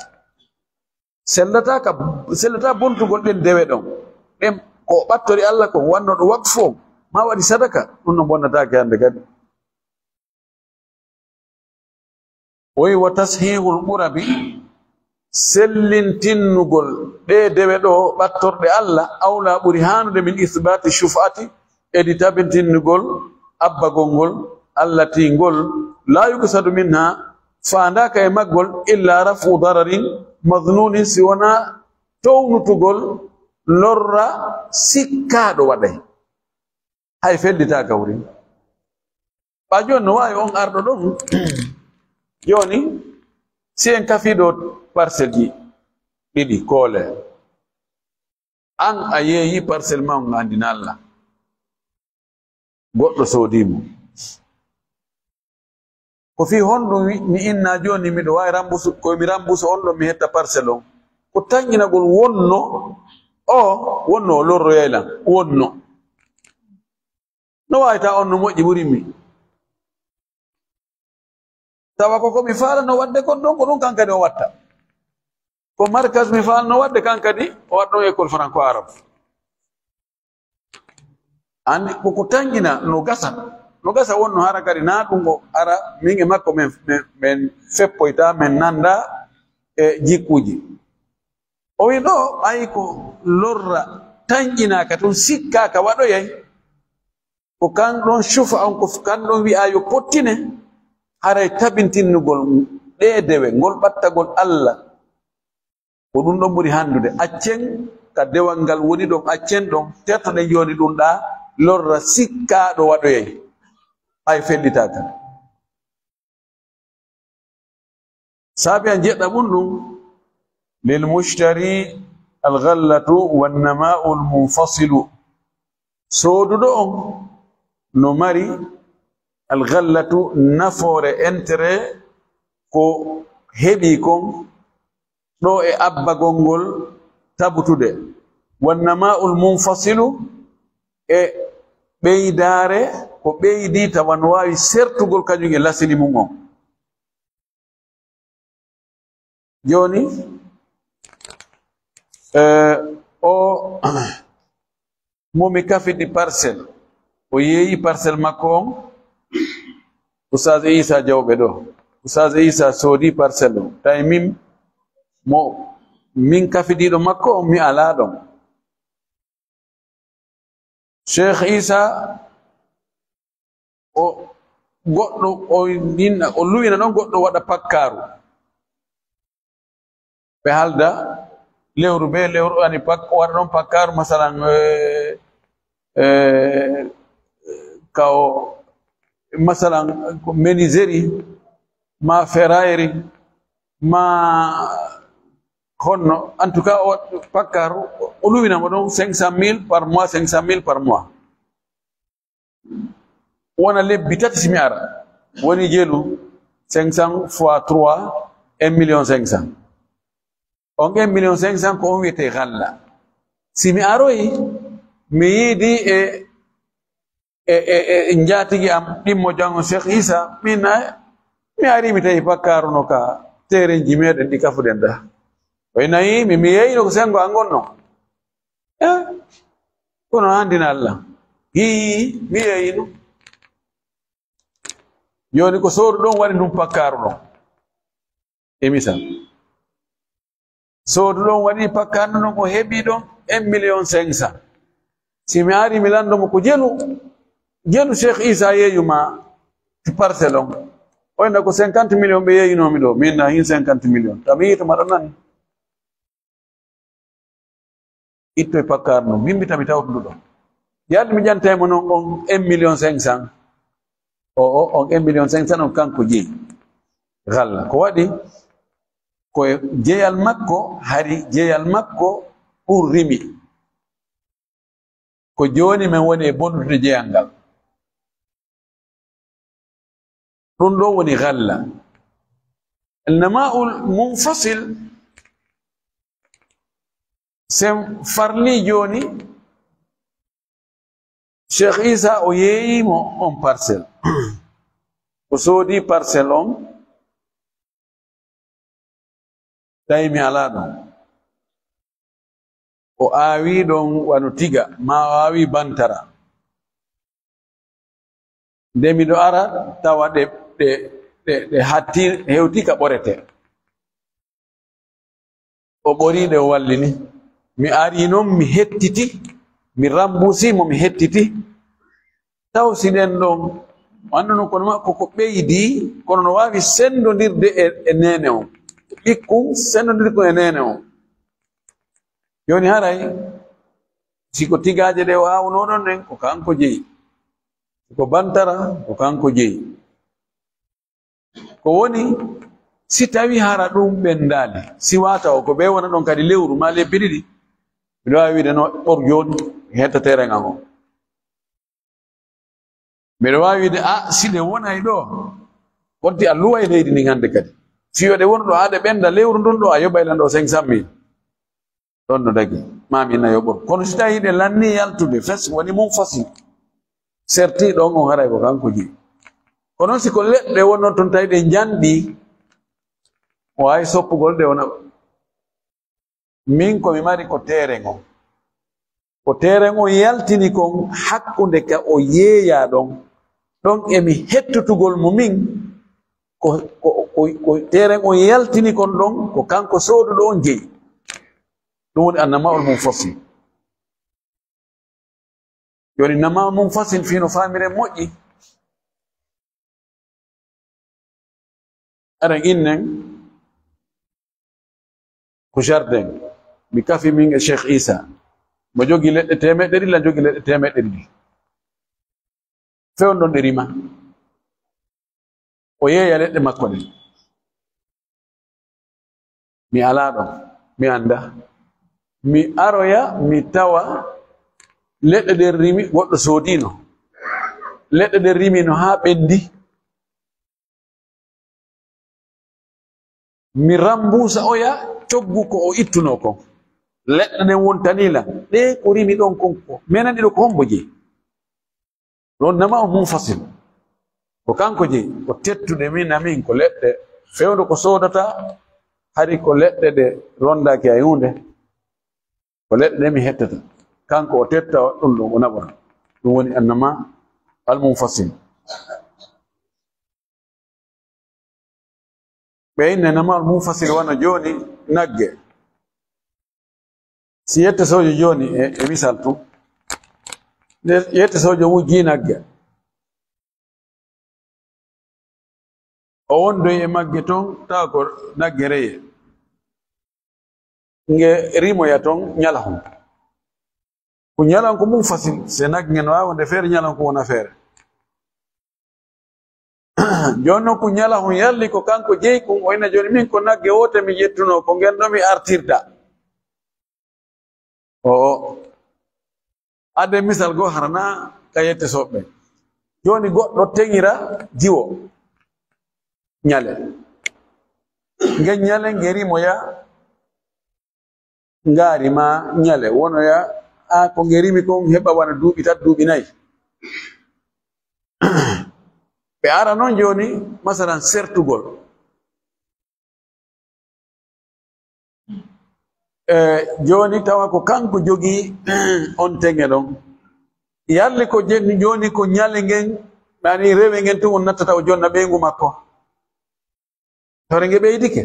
Sellata ka, sellata bontugol ɗen dewe ɗon. Ɗen ko o ɓattori Allah kon, wanno ɗo waqfu on, ma waɗi sadaka, ɗum no bonnataake hannde kadi. O wi, "Wa tashihul qurabi, sellintinnugol ɗee dewe ɗo ɓattorɗe Allah, awla ɓuri haanude min isbaati shuf'ati, edi tabintinnugol abbagol ngol, allati ngol, la yuqsadu minha, faandaaka e maggol, illa raf'u dararin madhnunin, si wonaa townutugol lorra sikkaaɗo waɗay." Hay fellitaaka wurin. Ɓaa jooni no waawi on arɗo ɗon. Jooni, si en kafii ɗo parcelle ji ɗiɗi, koole. An a yeeyi parcelle ma on, a anndina Allah. Goɗɗo soodii mo. Ko fii honɗum wi-, mi inna jooni miɗo waawi rambusu, ko mi rambusu on ɗon mi hetta parcelle on? Ko tanƴinagol wonno o, wonno o lorroyay lan, wonno. No waawi tawa on no moƴƴi ɓuri mi. Tawa ko ko mi faalano waɗde kon ɗon, ko ɗum kan kadi o watta. Ko markaz mi faalano waɗde kan kadi, o waɗa ɗon école franco-arabe. Anndi ko, ko tanƴina no gasa. No gasa wonno hara kadi naa ɗum o ara min e makko men, men, men feppoyta, men nannda e jikkuuji. O wi ɗo, ɓay ko lorra tanƴinaaka tun, sikkaaka waɗoyay. Ko kan ɗon shufa on, ko kan ɗon wi'a yo pottine, haray tabintinnugol ɗee dewe, ngol ɓattagol Allah, ko ɗum ɗon ɓuri hanndude. Accen ka dewal ngal woni ɗon, accen ɗon, tertoɗen jooni ɗum ɗa lorra sikkaaɗo waɗoyay, hay fellitaaka. Saabi an jeɗɗaɓun ɗum, lil mushtari al ghallatu wan nama'ul munfasilu. Sooduɗo on no mari al ghallatu, nafoore, intérêt, ko heɓi kon ɗo e abbagol ngol tabutude. Wan nama'ul munfasilu, e ɓeydaare ko ɓeydi tawa no waawi sertugol kañum e lasili mum on. Jooni, eh, o mo mi kafidi parcelle, o yeeyi parcelle makko on, Oustaz Issa Diawɓe ɗo. Oustaz Issa soodi parcelle on. Tawi min mo min kafidiiɗo makko on, mi alaa ɗon. Cheikh Issa, o goɗɗo, o inna, o luwina ɗon goɗɗo waɗa pakkaaru. Ɓe halda lewru be lewru, ani pak-, waɗa ɗon pakkaaru, masalan, eh, eh, ka o, masalan, ko menuiserie, ma ferraillerie, ma honno, en tout cas, o waɗ-, pakkaaru, o luwina mo ɗon cinq cent mille par mois, cinq cent mille par mois. Wona lebbi tati si mi ara, woni jelu cinq cents fois trois, un million cinq cents. On un million cinq cents ko on wiyetee galla. Si mi aroyi, mi yiidi e, e, e, e njaatigi am ɗimmo jango Cheikh Issa, min na, mi ari mi tawi pakkaaru no ka terenji meɗen ɗi kafuɗen da. O nayi mi, mi yeeyino ko sengo an gonno. Eh, kono anndina Allah. Hii, mi yeeyino. Jooni ko soodu ɗon waɗi ɗum pakkaaru ɗon. E misal. Soodu ɗon waɗi pakkaaru ɗon, o heɓi ɗon un million cinq cents. Si mi ari mi lanndo mo ko jelu, jelu Cheikh Issa yeeyuma parcelle on. O inna ko cinquante millions ɓe yeeyinoomi ɗo. Min na hin cinquante millions. Tawi mi yiita maɗa nani. Ittoy pakkaar no, mimbi tami tawtuɗo ɗon. Yalli mi ƴantay mo non on un million cinq cent. O, o, on un million cinq cent on kanko jeyi. Galla. Ko waɗi? Ko e jeyal makko, hari jeyal makko ɗum rimi. Ko jooni men woni e bondude jeyal ngal. Ɗum ɗo woni galla. Nama'ul munfasil, sen farli jooni, Cheikh Isa o yeeyi mo on parcelle. O soodi parcelle on, tawi mi alaa ɗon. O aawi ɗon wano tiga, maa o aawi bantara. Nde miɗo ara, tawa ɗe, ɗe, ɗe, ɗe hatti, hewti ka ɓorete. O ɓori ɗe, o wallini. Mi ari non, mi hettiti, mi rambusi mo, mi hettiti. Taw si ɗen ɗon, wano non kono ma-, koko ɓeydi, kono no waawi sendondirde e, e neene on. Ɓikkun sendondirde ko e neene on. Jooni haray, si ko tigaaje ɗe o aawunoo ɗon ɗen, ko kanko jeyi. Si ko bantara, ko kanko jeyi. Ko woni, si tawi hara ɗum ɓendaali, si waata o, ko ɓe wona ɗon kadi lewru maa lebbi ɗiɗi, miɗo waawi wiide no ɓor jooni, mi hetta teeren an on. Miɗo waawi wiide, a, si ɗe wonay ɗo, fodde a luway leydi ndin hannde kadi. Fii yo ɗe wonu ɗo haa ɗe ɓenda lewru ndun ɗo, a yoɓay lan ɗo cinq cent mille. Ɗon no dagi, maa mi nayo ɓor. Kono si tawi ɗe lanni yaltude, fes woni munfasil. Serti ɗon on haray ko kanko jeyi. Kono si ko leɗɗe wonno ton tawi ɗe njanɗi, o waawi soppugol ɗe o naɓa. Min ko mi mari ko teeren on. Ko teeren on yaltini kon hakkunde ka o yeeyaa ɗon. Ɗon e mi hettutugol mo min, ko, ko, ko, ko teeren on yaltini kon ɗon, ko kanko sooduɗo on jeyi. Ɗum woni annama'ul munfasil. Jooni, nama'ul munfasil fii no faamiren moƴƴi. Aɗa innen ko jardin. Mi kafi min e Cheikh Isa. Mo jogi leɗɗe teemeɗɗe ɗiɗi, lan jogi leɗɗe teemeɗɗe ɗiɗi. Fewndo ɗe rima. O yeeya leɗɗe makko ɗen. Mi alaa ɗon. Mi anndaa. Mi aroya, mi tawa leɗɗe ɗen rimi, goɗɗo soodino. Leɗɗe ɗen rimino haa ɓendi. Mi rambuusa oya coggu ko o ittunoo kon. Leɗɗe ɗen wontanii lan. Ɗee ko rimi ɗon kon ko. Menen ɗiɗo ko hombo jeyi? Ɗon nama'ul munfasil. Ko kanko jeyi. Ko tettuɗe min amin ko leɗɗe. Fewndo ko soodata, hari ko leɗɗe ɗe rondaaki hay huunde. Ko leɗɗe ɗe mi hettata. Kanko o tetta, ɗum ɗum o naɓora. Ɗum woni annama al munfasil. Ɓe inne nama al munfasil wano jooni nagge. Si yette soojo jooni e, e misal tun. Nde yette soojo wujji nagge. O wondoy e magge ton, tawa ko nagge reye. Nge rimoya ton ñalahun. Ko ñalahun ko munfasil, se nagge ngen waawa wonde feere, ñalahun ko wona feere. Jooni non ko ñalahun yalli ko kanko jeyi kun, o ina jooni min ko nagge woote mi ƴettunoo, ko ngen ɗo mi artirta. O, o. Adde misal goo harana ka yette soɓɓe. Jooni goɗɗo teŋira jiwo ñale. Nge ñale nge rimoya ngaari ma ñale. Wonoya a ko nge rimi kon heɓa wona duuɓi tati, duuɓi nayi. Ɓe ara non jooni, masalan, sertugol. E, jooni tawa ko kanko jogii on teŋe ɗon. Yalli ko je-, jooni ko ñale ngen, yani rewe ngen tun on nattata o jonna ɓeyngu makko. Tore nge ɓeydike.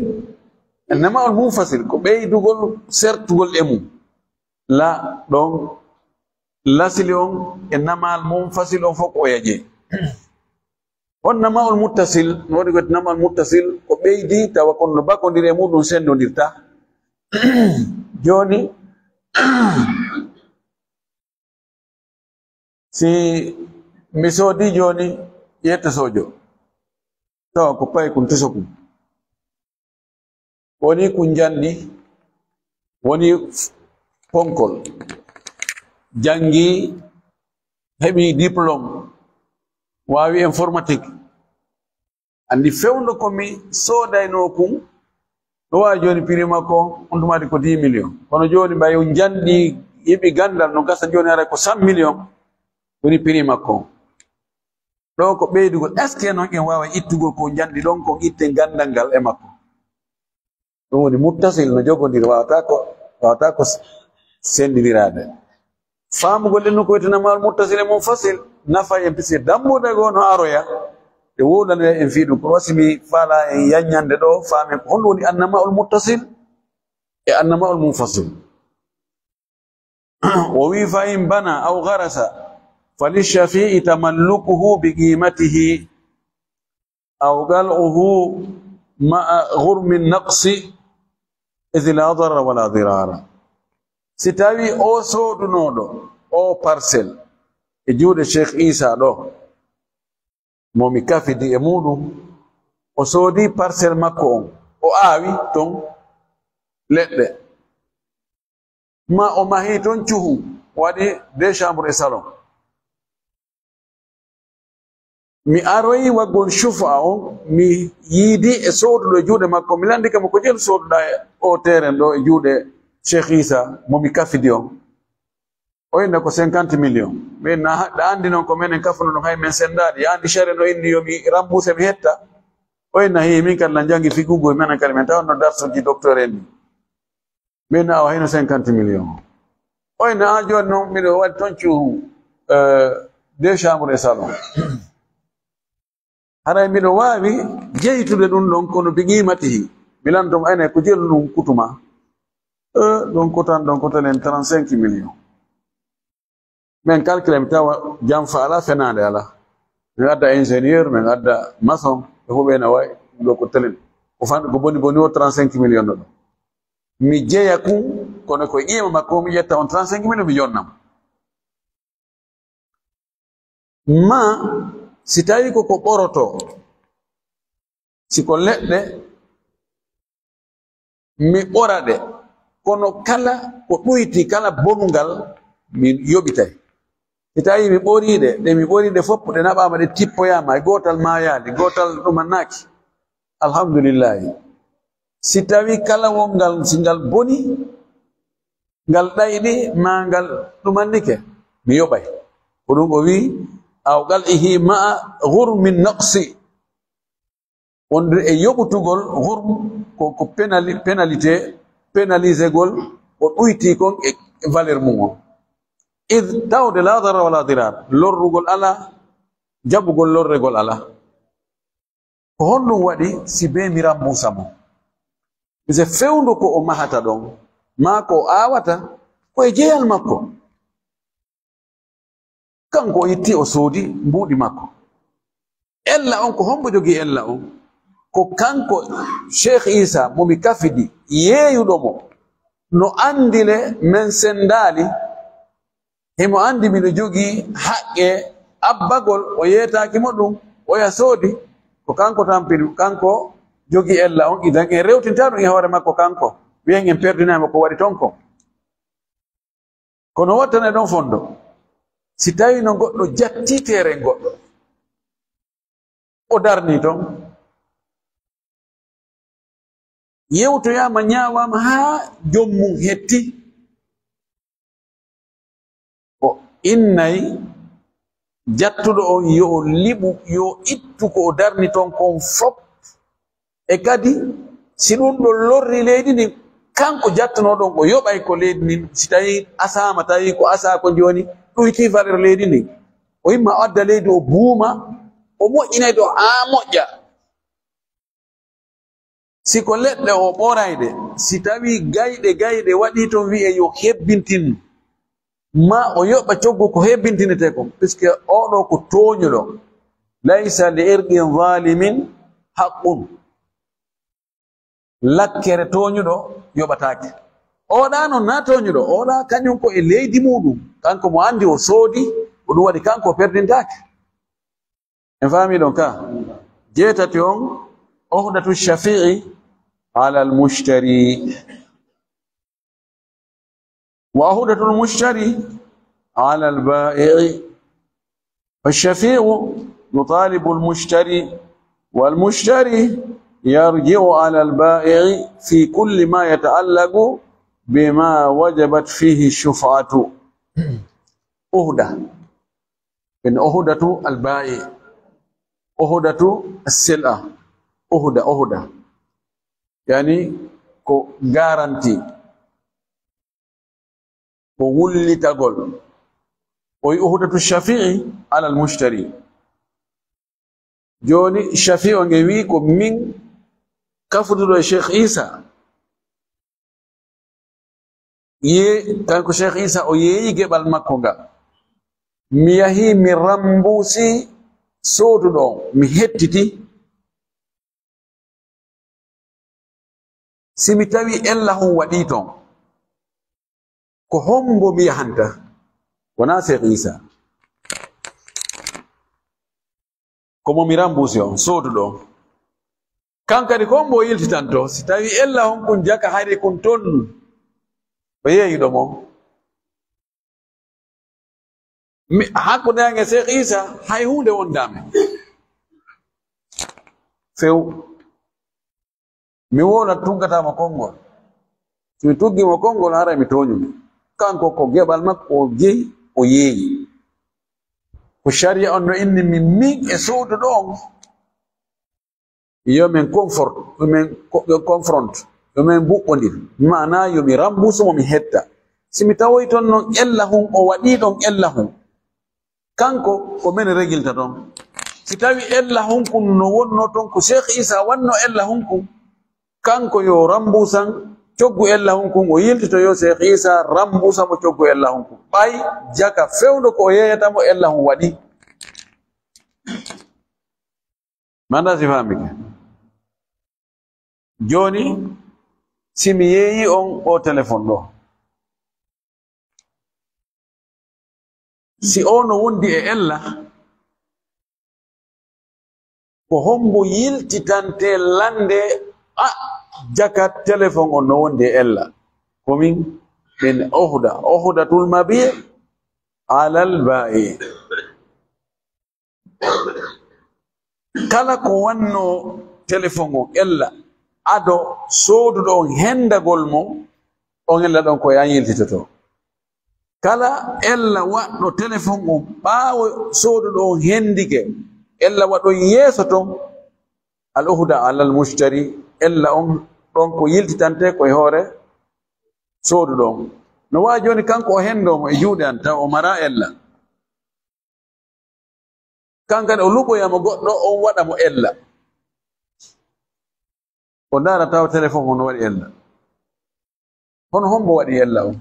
Nama on munfasil, ko ɓeydugol, sertugol e mum. La, ɗon, lasili on, e namal munfasil on fof ko oya jeyi. On nama'ul muttasil, no waɗi ko nama'ul muttasil, ko ɓeydi tawa kon no bakondiri e muɗum sendondirta. Jooni, Si mi soodi jooni yetto sojo, tawa ko paykun, tuso kun. Woni kun janni, woni ponkol. Jangi, heɓi diplôme, waawi informatique. Anndi fewndo ko mi soodaynoo kun, no waawi jooni prix makko, on tuma waɗi ko dix millions. Kono jooni mbay on janɗi, heɓi ganndal, no gasa jooni haray ko cent millions woni prix makko. Ɗo ko ɓeydugol. Est-ce que noon en waawa ittugol ko janɗi ɗon, ko itte ganndal ngal e makko? Ɗum woni muttasil no jogondiri, wawata ko, wawata ko sendindiraade. Faamugol ɗen no ko wiyetee annamaa'ul muttasil e munfasil, nafa en, puisque dambuɗe goo no aroya, ɗe wowlanoya en fii ɗum. Kono wasi mi faala en yaññande ɗo, faamen ko honɗum woni annamaa'ul muttasil e annamaa'ul munfasil. O wi: "Fa in bana aw garasa, fa lishafi'i tamallukuhu bi qimatihi, aw qal'uhu ma'a ghurmi naqsi, idh la darara wala dirara." Si tawi o soodunooɗo o parcelle e juuɗe Cheikh Issa ɗo, mo mi kafidi e muɗum, o soodi parcelle makko on, o aawi ton leɗɗe, ma o mahi ton cuhu, waɗi deux chambres et salon. Mi aroyi waggol shufa on, mi yiidi e sooduɗo e juuɗe makko, mi landike mo ko jelu sooduɗa e o terrain ɗo e juuɗe Cheikh Issa mo mi kafidi on. O inna ko cinquante millions. Min na ɗa andi non ko menen kafuno ɗum, hay men sendaade. Ya andi sere no inni yo mi remboursé mi hetta. O inna hi min kadi na jangi figugo menen kadi men tawno darsuji docteur en ɗi. Min na o hayno cinquante millions. O inna a jooni non miɗo waɗi ton cuhu, euh, deux chambres et salon. Haray miɗo waawi jeytude ɗum ɗon, kono bi qimatihi. Mi lanndoo mo, ayna ko jelu ɗum kutuma. Eh, ɗon kotan, ɗon kotan en trente-cinq millions. Min calcule mi tawa janfa ala, fenaande ala. Min adda ingénieur, min adda maçon, ɓe fof ɓe na wawi, ɗo ko telen. Ko fan, ko boni boni o trente-cinq millions ɗo. Mi jeya kun, kono ko ƴiima makko, mi ƴetta on trente-cinq millions, mi jonnam. Ma si tawi ko ko ɓoroto, si ko leɗɗe, mi ɓora ɗe, kono kala ko ɗuyti, kala bonungal, mi yoɓitay. Si tawi mi ɓori ɗe, ɗe mi ɓori ɗe fof, ɗe naɓaama, ɗe tippoyaama, e gootal maayaali, gootal ɗumannaaki. Alhamdulillahi. Si tawi kala wongal, si ngal boni, ngal ɗayɗi, ma ngal ɗumannike, mi yoɓay. Ko ɗum o wi, aw qal'ihi ma'a ghurmin naqsi. Wonde e yoɓutugol ghurm ko, ko pénali-, pénalité, pénalisé gol, o ɗuyti kon e, e valeur mum on. Id tawde la darara wala dirar, lorrugol ala, jaɓugol lorregol ala. Ko honɗum waɗi si bee mi rambuusa mo? Mise fewndo ko o mahata ɗon, maa ko o aawata, ko e jeyal makko. Kanko o itti o soodi mbuuɗi makko. Ella on, ko hombo jogii ella on? Ko kanko Cheikh Issa mo mi kafidi, yeeyuɗo mo, no anndi le men senndaali. Himo anndi miɗo jogii haqqe abbagol, o yeetaaki mo ɗum, oya soodi. Ko kanko tampini, kanko jogii ella on, idan en rewtinta ɗum e hoore makko kanko. Wiyen en perdinay mo ko waɗi ton kon. Kono wattane ɗon fondo. Si tawino goɗɗo jatti teeren goɗɗo, o darni ton, yewtoyaama, ñaawaama haa joom mum hetti. O innay jattuɗo on yo o liɓu, yo o ittu ko o darni ton kon fop. E kadi, si ɗum ɗon lorri leydi ndin, kanko jattunoo ɗon, o yoɓay ko leydi ndin. Si tawi asaama, tawi ko asaa ko jooni, ɗum itti valeur leydi ndin. O imma o adda leydi, o buuma, o moƴƴinay ɗo haa moƴƴa. Si ko leɗɗe o ɓorayɗe, si tawi gayɗe, gayɗe waɗi ton wi'e yo hebbintin, ma o yoɓa coggu ko hebbintinetee kon, puisque oɗo ko tooñuɗo. Laysa li irqin zalimin haqqun. Lakkere tooñuɗo yoɓataake. Oɗa noon na tooñuɗo, oɗa kañum ko e leydi muɗum. Kanko mo anndi o soodi, ko ɗum waɗi kanko o perdintaake. En faami ɗon ka? Jeetati on, uhdatu shafi'i ala al-mushtari. Wa uhdatul mushtari ala al-ba'i. Fa shafi'u yutalibu al-mushtari, wal mushtari yarji'u ala al-ba'i fi kulli ma yata'allaqu bima wajabat fihi shuf'atu. Uhda. En uhdatu al-ba'i. Uhdatu as-sil'a. Uhda, uhda. Yani ko garanti. Ko wullitagol. O wi uhdatu shafi'i ala al-mushtari. Jooni shafi'o nge wi ko min kafuduɗo e Cheikh Isa. Ye-, kanko Cheikh Isa o yeeyi geɓal makko nga. Mi yahi mi rambusi sooduɗo on, mi hettiti. Si mi tawi ella hon waɗi ton, ko hombo mi yahanta? Wona Cheikh Isa. Ko mo mi rambusi on, sooduɗo on. Kan kadi ko hombo yiltitanto? Si tawi ella hon kun jaka hari kun tonnu. O yeeyiɗo mo. Mi, hakkunde an e Cheikh Isa, hay huunde wondaami. Few. Mi wona tuggata mo konngol. Si mi tuggi mo konngol, haray mi tooñu mo. Kanko ko geɓal makko o jeyi, o yeeyi. Ko sharia on no inni min, min e sooduɗo on. Yo min confort, yo min co-, yo confront, yo min buɓɓondir. Maana yo mi rambusu mo mi hetta. Si mi tawoy ton non ella hun, o waɗi ɗon ella hun. Kanko ko min regilta ton. Si tawi ella hun kun no wonno ton, ko Cheikh Isa wanno ella hun kun. Kanko yo rambusan coggu ella hun kun, o yiltito yo Cheikh Isa rambusa mo coggu ella hun kun. Ɓay jaka fewndo ko o yeeyata mo ella hun waɗi. Manda si faami ke. Jooni, si mi yeeyi on o téléphone ɗo, si o no wondi e ella, ko hombo yiltitante lande a jaka téléphone on no wondi e ella? Ko min, min ohda, ohdatul mabi alal ba'i. Kala ko wanno téléphone on ella, ado sooduɗo on hendagol mo, on ella ɗon ko e an yiltitoto. Kala ella waɗɗo téléphone on ɓaawo sooduɗo on hendike, ella waɗo yeeso ton, al uhda alal mushtari, ella on ɗon ko yiltitante ko e hoore sooduɗo on. No waawi jooni kanko o hendo mo e juuɗe an, taw o mara ella. Kanko kadi o luɓoya mo goɗɗo, on waɗa mo ella. O ndaara tawa téléphone on no waɗi ella. Hono hombo waɗi ella on?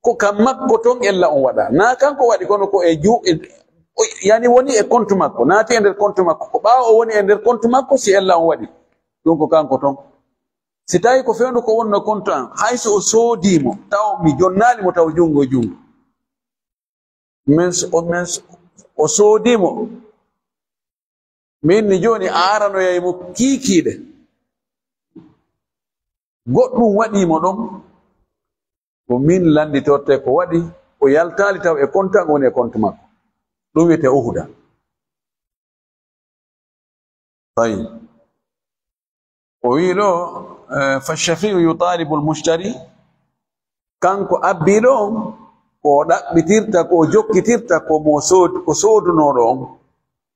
Ko ka makko ton ella on waɗa. Na kanko waɗi, kono ko e ju-, e, o, yani woni e compte makko, naati e nder compte makko. Ko ɓaawo o woni e nder compte makko, si ella on waɗi. Ɗum ko kanko ton. Si tawi ko fewndo ko wonno compte an, hay so o soodii mo, taw mi jonnaali mo taw junngo e junngo. Min s-, o, min s-, o soodii mo. Min ni jooni a aranoyay mo kiikiiɗe. Goɗɗum waɗii mo ɗon. Ko min lannditorte ko waɗi, o yaltaali taw e compte an, woni e compte makko. Ɗum wiyetee uhuda. Tayyib. O wii ɗo, eh, "Fa shafi'u yutalibu al-mushtari", kanko abbiiɗo on, ko o ɗaɓɓitirta, ko o jokkitirta, ko mo sood-, ko soodunooɗo on.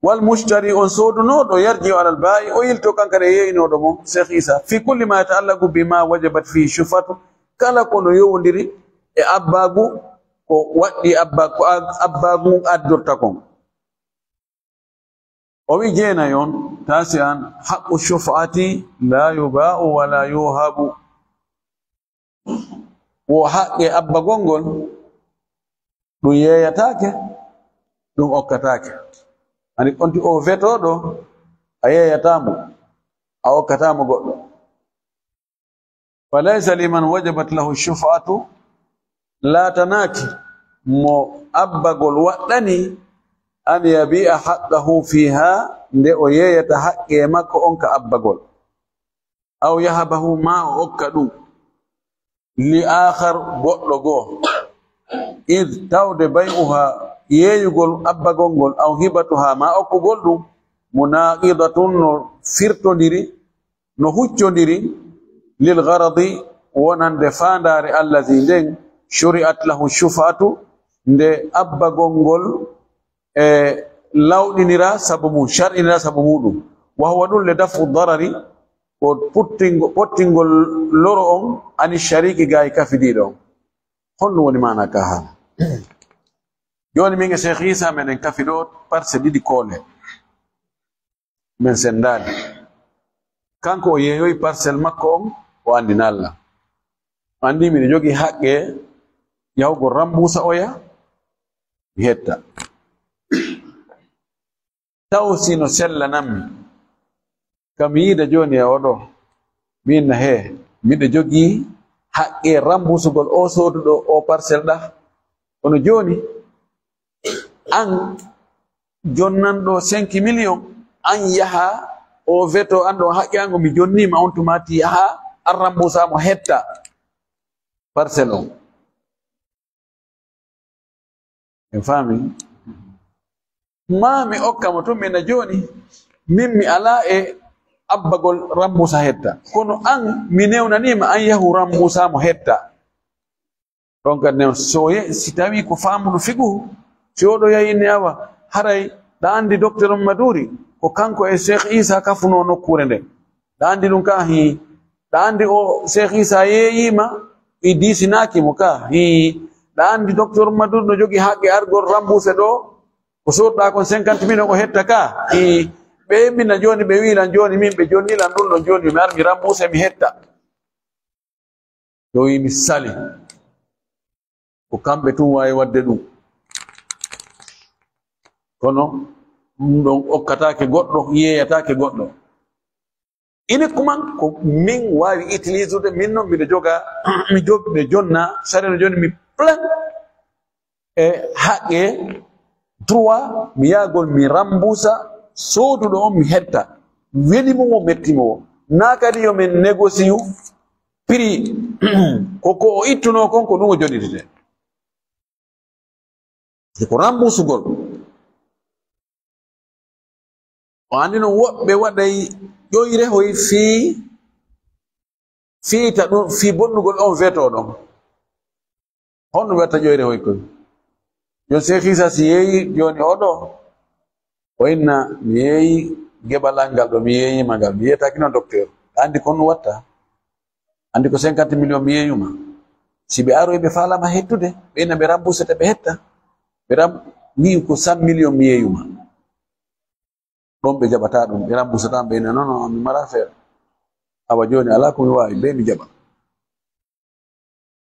"Wal mushtari", on soodunooɗo, "yarji'u alal baa'i", o yilto kanko e yeeyinooɗo mo, Cheikh Isa, "fi kulli ma yata'allaqu bima wajabat fihi shuf'atu", kala ko no yowondiri e abbaagu, ko waɗɗi abba-, ko ab-, abbaagu ngun addorta kon. O wi jeenayi on, tasi'an, "Haqqu shuf'ati la yuba'u wa la yuhabu." Wo haqqe abbagol ngol, ɗum yeeyataake, ɗum okkataake. Ani on ti o vetooɗo, a yeeyataa mo, a okkataa mo goɗɗo. Falaysa liman wajabat lahu shuf'atu, laatanaaki mo abbagol waɗɗani, an yabi'a haqqahu fiha, nde o yeeyata haqqe makko on ka abbagol, aw yahabahu, ma o okka ɗum, li aakhar, goɗɗo goo, id, tawde bay'uha, yeeyugol abbagol ngol, aw hibatuha, ma okkugol ɗum, munaqidatun, no firtondiri, no huccondiri, lil gharadi, wonande faandaare, allazi, nden, shuri'at lahu shuf'atu, nde abbagol ngol e lawɗinira sabu mum, shar'inira sabu muɗum. Wa huwa ɗum le daf'u darari, ko puttingo-, pottingol loro on, ani shariki, gaa e kafidiiɗo on. Honɗum woni maana ka haala? Jooni min e Cheikh Issa meɗen kafi ɗo parcelle ɗiɗi koole. Men senndaali. Kanko o yeeyoyi parcelle makko on, o anndina Allah. Anndi miɗo jogii haqqe yahugol rambuusa oya, mi hetta. Taw si no sellanammi, ka mi yiida jooni e oɗo, mi inna, "Hee, miɗo jogii haqqe rambuusugol o sooduɗo o parcelle ɗa." Kono jooni, an jonnanɗo cinq millions, an yaha o veto an ɗo haqqe an ngo mi jonniima, on tuma ti yaha an rambuusa mo hetta parcelle on. En faami? Ma mi okka mo tun, mi na jooni, min mi alaa e abbagol rambuusa hetta. Kono an, mi newnaniima an yahu rambuusa mo hetta. Ɗon kadi ne, so ye-, si tawii ko faamuɗo fiqhu, si oɗo yahi inni awa, haray ɗa anndi Docteur Maduri, ko kanko e Cheikh Issa kafunoo nokkuure nde. Ɗa anndi ɗum ka, hii. Ɗa anndi o Cheikh Issa yeeyiima, i diisinaaki mo ka, hii. Ɗa anndi Docteur Maduri no jogii haqqe argol rambuuse ɗo, ko sooduɗaa kon cinquante millions o hetta ka, hii. Ɓe eɓɓina jooni, ɓe wi'i lan jooni, min ɓe jonni lan ɗum ɗon jooni, mi ar mi rambuuse mi hetta. Ɗo wi mi sali. Ko kamɓe tun waawi waɗde ɗum. Kono ɗum ɗon okkataake goɗɗo, yeeyataake goɗɗo. Ine kuman ko min waawi utilisude, min noon miɗo joga, mi jog-, mi jonna, sariya no jonni mi plein e haqqe, droit, mi yahgol mi rambuusa sooduɗo on mi hetta. Weli mo o, metti mo o. Naa kadi yo min négocier prix ko, ko o ittunoo kon, ko ɗum o jonnitete. E ko rambuusugol. O anndi noon woɓɓe waɗay ƴoyre hoy fii, fii ta ɗum, fii bonnugol on veto ɗon. Honno ɓe watta ƴoyre hoy koy? Yo Cheikh Issa si yeeyi jooni oɗo, o inna, "Mi yeeyi geɓal an ngal ɗo, mi yeeyiima ngal, mi yeetaaki noon docteur." Anndi ko honno watta? Anndi ko cinquante millions mi yeeyuma. Si ɓe aroyi ɓe faalama hettude, ɓe inna ɓe remboursete ɓe hetta. Ɓe ram-, min ko cent millions mi yeeyuma. Ɗon ɓe jaɓata ɗum, ɓe remboursataa, ɓe inna, "Non, non, mi mara feere." Awa jooni alaa ko mi waawi, ɓe mi jaɓa.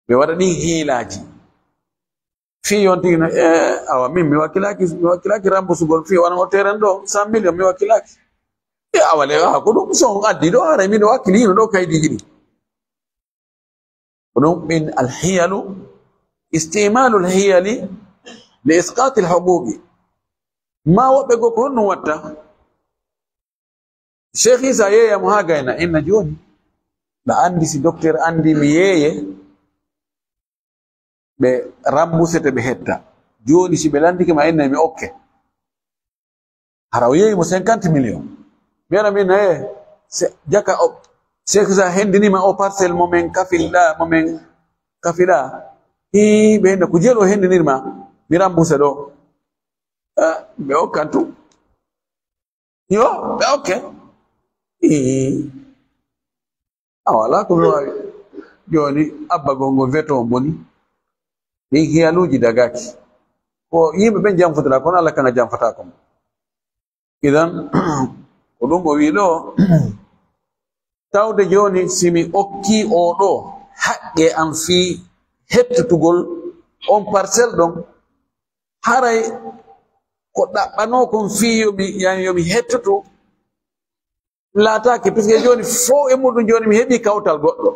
Ɓe waɗa ɗin hiilaaji. Fii on tigi no, "Eh, awa min mi wakkilaaki, mi wakkilaaki remboursugol fii wano o terrain ɗo, cent millions mi wakkilaaki." E awa le, ah, ko ɗum so on addi ɗo, haray miɗo wakkili hino ɗo kaydiiji ɗi. Ko ɗum min alhiyalu, istimalul hiyali li isqatil huquqi. Ma woɓɓe goo ko honɗum watta? Cheikh Issa yeeya mo haa gayna, inna jooni. Ɗa anndi si docteur anndi mi yeeye, ɓe remboursete ɓe hetta. Jooni si ɓe lanndike ma, inna mi okke. Hara o yeeyi mo cinquante millions. Mi ara min, eh, se-, jaka o, Cheikh Issa hendinima o parcelle mo men kafilɗa, mo men kafiɗa. Hii, ɓe inna ko jelo hendinirma, mi rembourse ɗo. Eh, ɓe okkan tun. Yo, ɓe okke. Ii. Awa, alaa ko mi waawi. Jooni, abbagol ngol veto on boni. Ɗin hiyaluuji dagaaki. Ko yimɓe ɓen janfotora, kono Alla kan a janfataako mo. Idan, ko ɗum o wi'i ɗo, tawde jooni, si mi okkii oo ɗoo haqqe am fii hettutugol on parcelle ɗon, haray ko ɗaɓɓanoo kon fii yo mi, yani yo mi hettoto, laataaki, puisque jooni fow e muɗum jooni mi heɓii kawtal goɗɗo.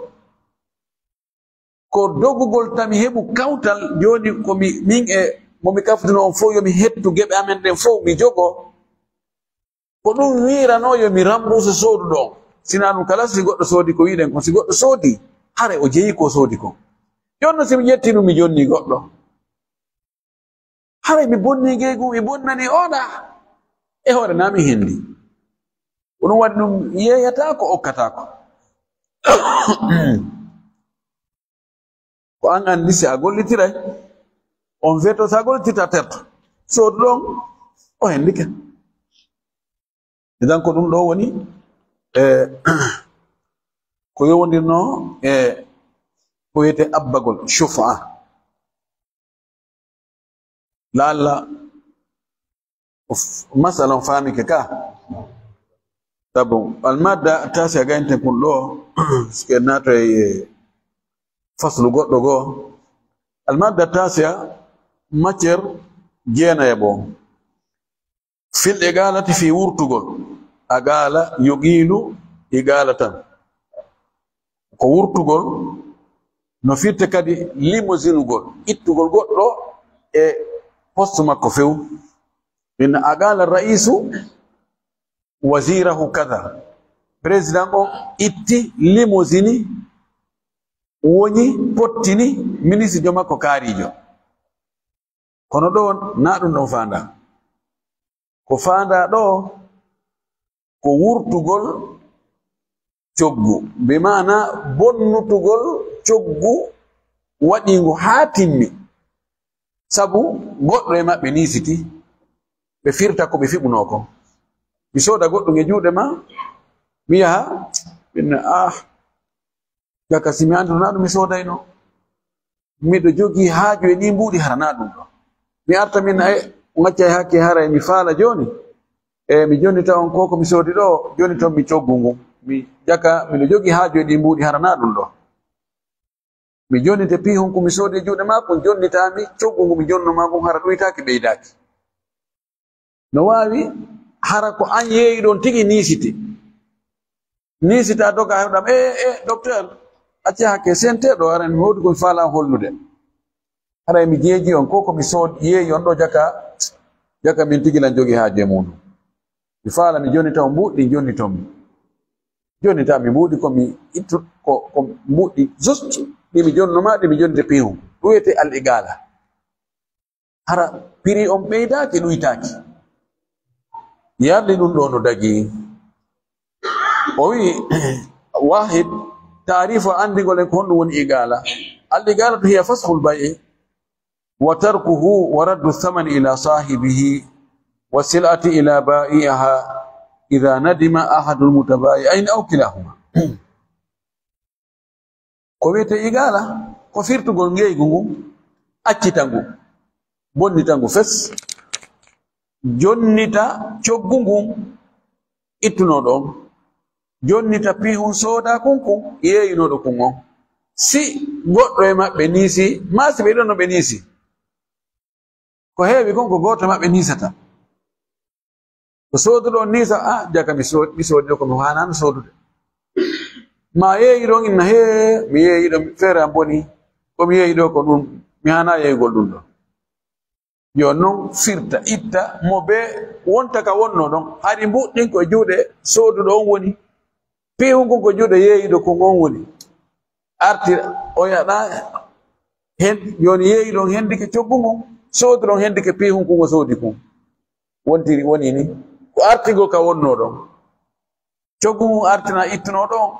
Ko dogugol tan mi heɓu kawtal, jooni ko mi, min e mo mi kafduno on fof, yo mi hettu geɓe amen ɗen fof, mi jogo. Ko ɗum wiiranoo yo mi rambuusa sooduɗo on. Sinaa ɗum kala, si goɗɗo soodi ko wiɗen kon, si goɗɗo soodi, haray o jeyi ko soodi kon. Jooni non, si mi ƴetti ɗum, mi jonni goɗɗo. Haray mi bonni ngeygu, mi bonnani oɗa. E hoore na mi hendi. Ko ɗum waɗi ɗum yeeyataako, okkataako. Ko an anndi si a gollitiray, on veto si a gollitirta terto. Sooduɗo on, o hendike. Idan ko ɗum ɗo woni, e, ko yowondirno e ko wiyete abbagol, shufa. Laalla o f-, masala on faamike ka. Sabu almadda tasiya gaynten kun ɗo, sike naatoy e faslu goɗɗo goo. Almadda tasiya, matière jeenayaɓo. Fil igalati fii wurtugol. Agala yugilu igalatan. Ko wurtugol, no firte kadi limosinugol, ittugol goɗɗo e poste makko few. Min agala ra'isu wazirahu kada. Président o itti, limosini, woni, pottini ministre jo makko kaarijo. Kono ɗo na ɗum ɗon faandaa. Ko faandaa ɗo ko wurtugol coggu, bi maana bonnutugol coggu waɗiingu haa timmi. Sabu goɗɗo e maɓɓe niisiti, ɓe firta ko ɓe fiɓunoo ko. Mi sooda goɗɗum e juuɗe ma, mi yaha, ɓe inna, ah, jaka, si mi anndino na ɗum mi soodayno. Miɗo jogii haaju e ɗii mbuuɗi, hara na ɗum ɗo. Mi arta min, e, on accay hakke, haray mi faala jooni. E, mi jonnita on ko, ko mi soodi ɗo, jonniton mi coggu ngun. Mi jaka, miɗo jogii haaju e ɗii mbuuɗi, hara na ɗum ɗo. Mi jonnite piihun kun mi soodi e juuɗe maa kun, jonnitaa mi coggu ngun mi jonno maa ngun, hara ɗuytaaki, ɓeydaaki. No waawi hara ko an yeeyi ɗon tigi niisiti. Niisita doga heɗam, e, e, docteur, acce hakke, sente ɗo, aran mi woodi ko mi faala hollude. Haray mi jeeji on, ko, ko mi sood-, yeeyi on ɗo jaka, jaka min tigi lan jogi haaju e muɗum. Mi faala mi jonnita on mbuuɗi, jonniton mi. Jonnita mi mbuuɗi ko mi ittu, ko, ko mbuuɗi juste, ɗi mi jonno ma, ɗi mi jonnite piihun. Ɗum wiyete al igala. Hara prix on ɓeydaaki, ɗuytaaki. Yarli ɗum ɗo no dagi. O wi'i, Wahid, taarifu anndingol en ko honɗum woni igala. Al igalatu hiya faskhul bay'i wa tarkuhu wa raddu thamani ila sahibihi wa sil'ati ila ba'iha idha nadima ahadul mutabayi'ain aw kilahuma. Ko wiyetee igala, ko firtugol ngeygu ngun, accita ngu, bonnita ngu fes, jonnita coggu ngun ittunooɗo on, jonnita piihun soodaa kun kun yeeyunooɗo kun on. Si goɗɗo e maɓɓe niisi, maa si ɓe ɗon no ɓe niisi, ko heewi kon ko gooto e maɓɓe niisata. Ko sooduɗo on niisa, ah, jaka mi sood-, mi soodi ɗo ko mi haanaano soodude. Ma yeeyi ɗon inna, hee, mi yeeyi ɗo, feere am boni. Ko mi yeeyi ɗo ko ɗum, mi haanaa yeeyugol ɗum ɗo. Yo non firta, itta mo bee wonta ka wonnoo ɗon. Hari mbuuɗi ɗin ko e juuɗe sooduɗo on woni. Piihun kun ko juuɗe yeeyiɗo kun on woni. Arti o yaɗa hen, jooni yeeyiɗo on hendike coggu ngun, sooduɗo on hendike piihun kun o soodi kun. Wontiri, woni ni, ko artigol ka wonnoo ɗon. Coggu ngun artina ittunoo ɗon,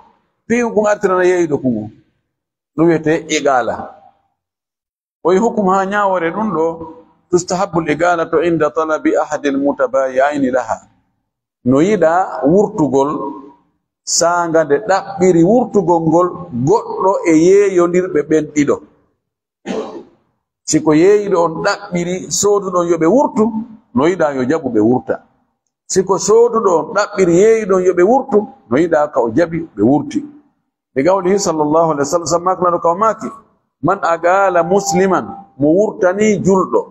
piihun kun artina yeeyiɗo kun on. Ɗum wiyetee iqaala. O yi hukum haa ñaawoore ɗum ɗo, tustahabbul iqaalatu inda talabi ahadil mutabayi'ayni laha. No yiɗaa wurtugol saanga nde ɗaɓɓiri wurtugol ngol goɗɗo e yeeyondirɓe ɓen ɗiɗo. Si ko yeeyiɗo on ɗaɓɓiri sooduɗo on yo ɓe wurtu, no yiɗaa yo jaɓu ɓe wurta. Si ko sooduɗo on ɗaɓɓiri yeeyiɗo on yo ɓe wurtu, no yiɗaa ka o jaɓi ɓe wurti. Li qawlihi sallallahu alayhi wa sallam, sabu maaki Laamɗo ka o maaki, "Man aqala musliman," mo wurtanii julɗo,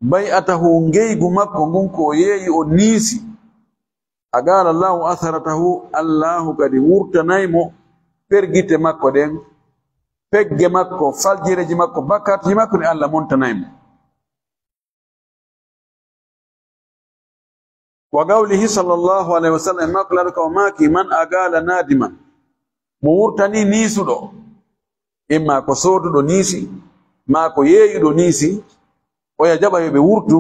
"bay'atahu," ngeygu makko ngun ko o yeeyi o niisi, "aqala Allahu atharatahu," Allaahu kadi wurtanay mo pergite makko ɗen, pegge makko, faljireeji makko, bakkaatuuji makko ɗi Allah montanay mo. Wa qawlihi sallallahu alayhi wa sallam, e makko laaɗo ka o maaki, "Man aqala nadiman," mo wurtani niisuɗo, imma ko sooduɗo niisi, maa ko yeeyuɗo niisi, oya jaɓa yo ɓe wurtu,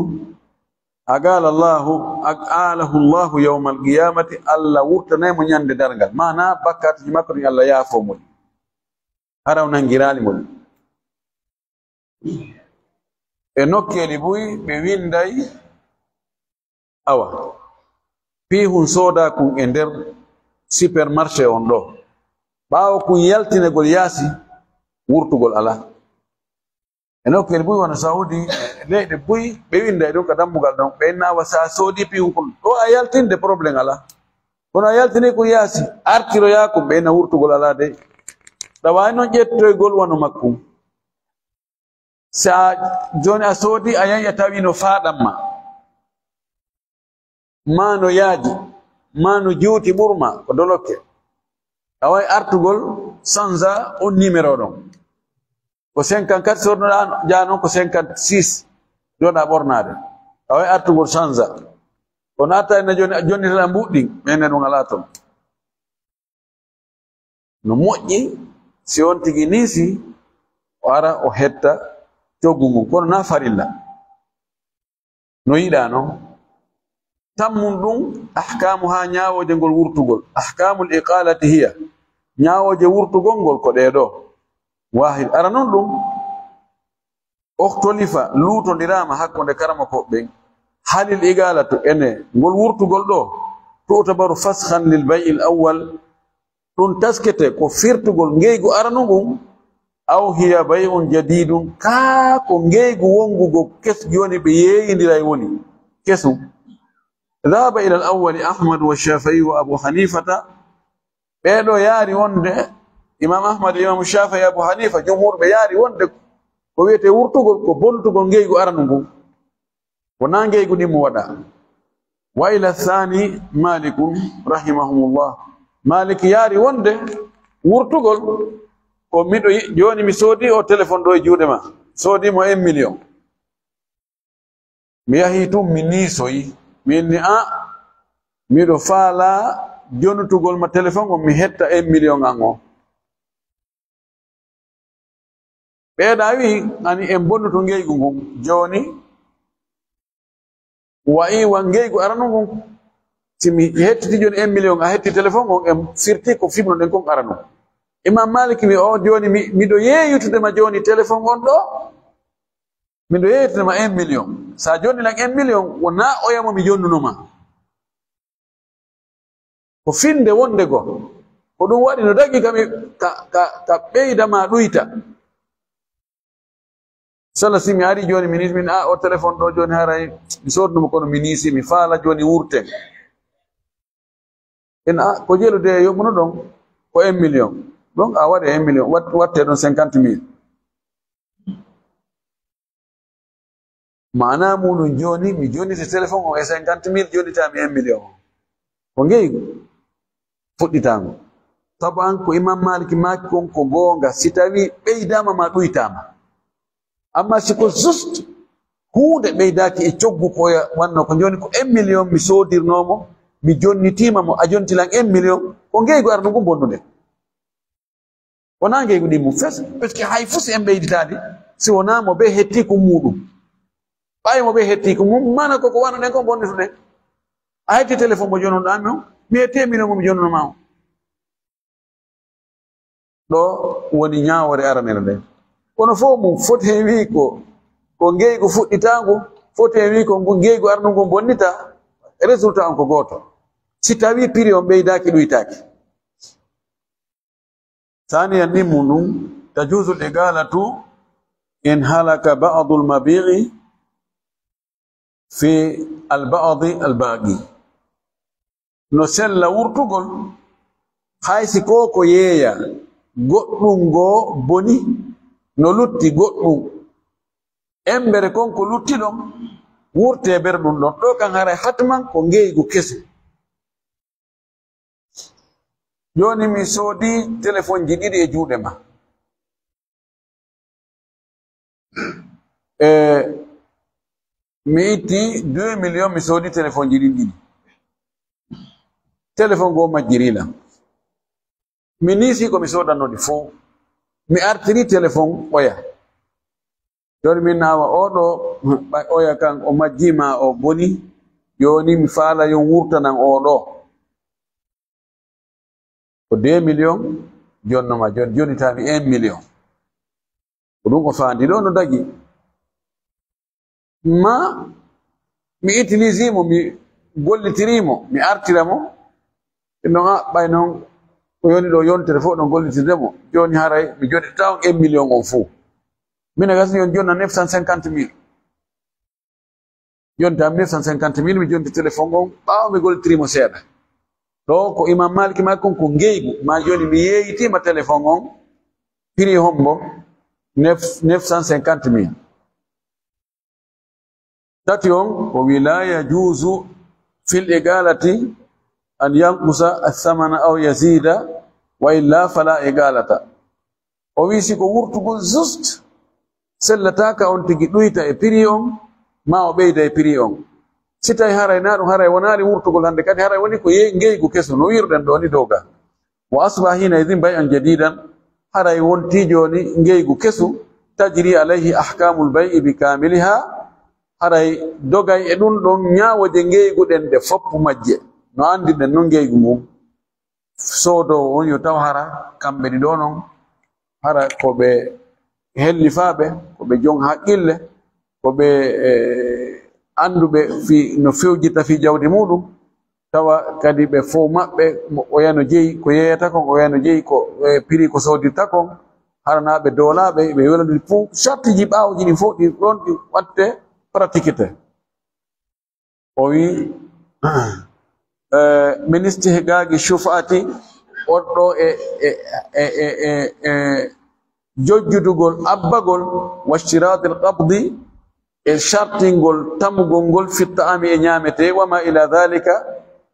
aqala Allahu, aqalahu Allahu yawmal qiyamati, Allah wurtanay mo ñande darngal. Maana bakkaatuuji makko ɗin Allah yaafo mo ɗi. Hara o nangiraali mo ɗi. E nokkeeli buy ɓe winday, awa, piihun sooda kun e nder supermarché on ɗo. Ɓaawo kun yaltinegol yaasi, wurtugol alaa. E nokkeeli buy wano Saudi, e leyɗe buy, ɓe winday ɗum ka dammugal ɗon. Ɓe inna, awa, sa soodi piihun kun, ɗo a yaltinde, problème alaa. Kono a yaltini kun yaasi, artiroyaa kun, ɓe inna wurtugol alaa de. Ɗa waawi non ƴettoygol wano makkun. Si a, jooni a soodi, a yahi a tawi no faaɗan ma, maa no yaaji, maa no juuti ɓurma, ko dolokke. A waawi artugol sanza on numéro ɗon. Ko cinquante-quatre sornoɗaa, jaa non ko cinquante-six joɗa ɓornaade. A waawi artugol sanza. Kono a tawi na jooni, a jonni tan a mbuɗɗi, mais ne ɗum alaa toon. No moƴƴi, si on tigi niisi, o ara o hetta coggu ngun, kono na farilla. No yiɗaa non. Tammun ɗum, ahkaamu haa ñaawooje ngol wurtugol. Ahkaamul iqaalati hiya. Ñaawooje wurtugol ngol ko ɗee ɗoo. Waahid. Ara non ɗum. Okhtolifa, luutondiraama hakkunde karamokooɓe ɓen. Halil iqaalatu ene ngol wurtugol ɗoo. Tu'tabaru faskhan lil bay'il awwal. Ɗum taskete ko firtugol ngeygu aranu ngun, aw hiya bay'un jadidun, kaa ko ngeygu wongugo kesu, jooni ɓe yeeyindiray woni kesu. Dhahaba ila al-awwali Ahmad wa Shafi'i wa Abu Hanifata. Ɓee ɗoo yaari wonde, Imam Ahmad, Imam Shafi'i, Abu Hanifa, jumhur ɓe yaari wonde ko wiyetee wurtugol ko bonnutugol ngeygu aranu ngun. Wonaa ngeygu ɗin mo waɗa. Wa ila thani Malikun rahimahumullah. Malik yaari wonde wurtugol ko miɗo yi-, jooni mi soodi o téléphone ɗo e juuɗe ma. Soodi mo un million. Mi yahi tun mi niisoyi. Mi inni a, miɗo faala jonutugol ma téléphone on mi hetta un million an o. Ɓeeɗa wi, ani en bonnuto ngeygu ngun. Jooni, wa'i wa ngeygu aranu ngun. Si mi hettiti jooni un million, a hetti téléphone on, en firti ko fimnoɗen kon aranu. Imam Malik wi, o jooni mi, miɗo yeeyutude ma jooni téléphone on ɗo. Miɗo yeeyutude ma un million. Sa jonni lan un million, wona oya mo mi jonnuno ma. Ko finde wonde goo. Ko ɗum waɗi no dagi ka mi, ka, ka, ka ɓeyda ma ɗuyta. Sala si mi ari jooni mi ni-, min a o téléphone ɗo jooni haray mi sodnumo kono mi niisi mi faala jooni wurten. En a ko jelude e yoɓuno ɗon ko un million. Ɗon a waɗe un million, wat-, watte ɗon cinquante mille. Maanaa muuɗum jooni, mi jonniti téléphone on e cinquante mille, jonnitami un million. Ko ngeygu fuɗɗitaango. Taban ko Imam Malik maaki kon ko goonga, si tawii ɓeydaama ma ɗuytaama. Amma si ko juste huunde ɓeydaaki e coggu ko ya-, wanno ko jooni ko un million mi soodirnoo mo, mi jonnitiima mo, a jonniti lan un million, ko ngeygu arndu ngu bonndude. Wonaa ngeygu ɗin mum fes, parce que hay fuu si en ɓeyditaali, si wonaa mo ɓe hetti ko muuɗum. Ɓay mo ɓe hetti ko mum, mana ko ko wano ɗen ko bonnituɗen. A hetti téléphone mo jonoɗaa mi on, mi hetti e mino mo mi jonono ma on. Ɗo woni ñaawoore aranere nden. Kono fof mum foti hen wii ko, ko ngeygu fuɗɗitaangu, foti hen wii ko ngu ngeygu arndu ngun bonnita, résultat on ko gooto. Si tawii prix on ɓeydaaki, ɗuytaaki. Saaniyan ɗin mum ɗum, tajuuzu l-iqaalatu in halaka ba'dul mabii'i fi al-ba'di al-baaqi. No sella wurtugol, hay si ko ko yeeya, goɗɗum ngoo boni, no lutti goɗɗum. Embere kon ko lutti ɗon, wurtee ber ɗum ɗon. Ɗoo kan haray hatman ko ngeygu kesu. Jooni mi soodi telefonji ɗiɗi e juuɗe ma. E mi itti deux millions, mi soodi téléphone ji ɗin ɗiɗi. Téléphone goo majjiriila. Mi niisi ko mi soodanno ɗi fow. Mi artiri téléphone oya. Jooni min naawa oo ɗoo, ɓay oya kan o majjii ma o boni. Jooni mi faala yon wurtanan oo ɗoo. Ko deux millions jonnoma, jooni, jooni taami un million. Ko ɗum o faandi ɗoo no dagi. Ma mi utilise mo, mi gollitiri mo, mi artira mo. Ɗum ɗon a, ɓay non ko yoni ɗoo yontere fof ɗon gollitirde mo. Jooni haray mi jonnitata on un million on fof. Mina gasi yon jonna neuf cent cinquante mille. Jonta neuf cent cinquante mille, mi jonti téléphone on, ɓaawo mi gollitiri mo seeɗa. Ɗoo ko Imam Malik ma kon ko ngeygu, ma jooni mi yeeyitima téléphone on, prix hombo? Neuf, neuf cent cinquante mille. Tati on, o wi, "La yajuzu fil igalati an yanqusa athamana aw yazida, wa illa fala igalata." O wi, si ko wurtugol juste, sellataaka on tigi ɗuyta e prix on, ma o ɓeyda e prix on. Si tawi haray na ɗum, haray wonaali wurtugol hannde, kadi haray woni ko ye-, ngeygu kesu, no wiruɗen ɗoo ni dow ga. Wa asbaha hina idin bay'an jadidan, haray wonti jooni ngeygu kesu, tajri alayhi ahkamul bay'i bi kamiliha, haray dogay e ɗum ɗon ñaawoje ngeygu ɗen ɗe foppu majje, no anndirɗen non ngeygu ngun. Soodoowo on yo taw hara kamɓe ɗiɗo non, hara ko ɓe hellifaaɓe, ko ɓe jon haqqille, ko ɓe, eh, annduɓe fi no fewjita fi jawdi muɗum, tawa kadi ɓe fof maɓɓe, mo, oya no jeyi ko yeeyata kon, oya no jeyi ko, eh, prix ko soodirta kon, hara na ɓe doolaaɓe, ɓe welondiri fof, sartiji ɓaawoji ɗin fof ɗi ɗon ɗi watte pratiquete. O wi, eh, min istihqaqi shuf'ati, on ɗoo e, e, e, e, e, e jojjudugol abbagol, wa ishtiratil qabdi, e shartingol tamugol ngol, fi ta'ami, e ñaamete, wa ma ila dhalika,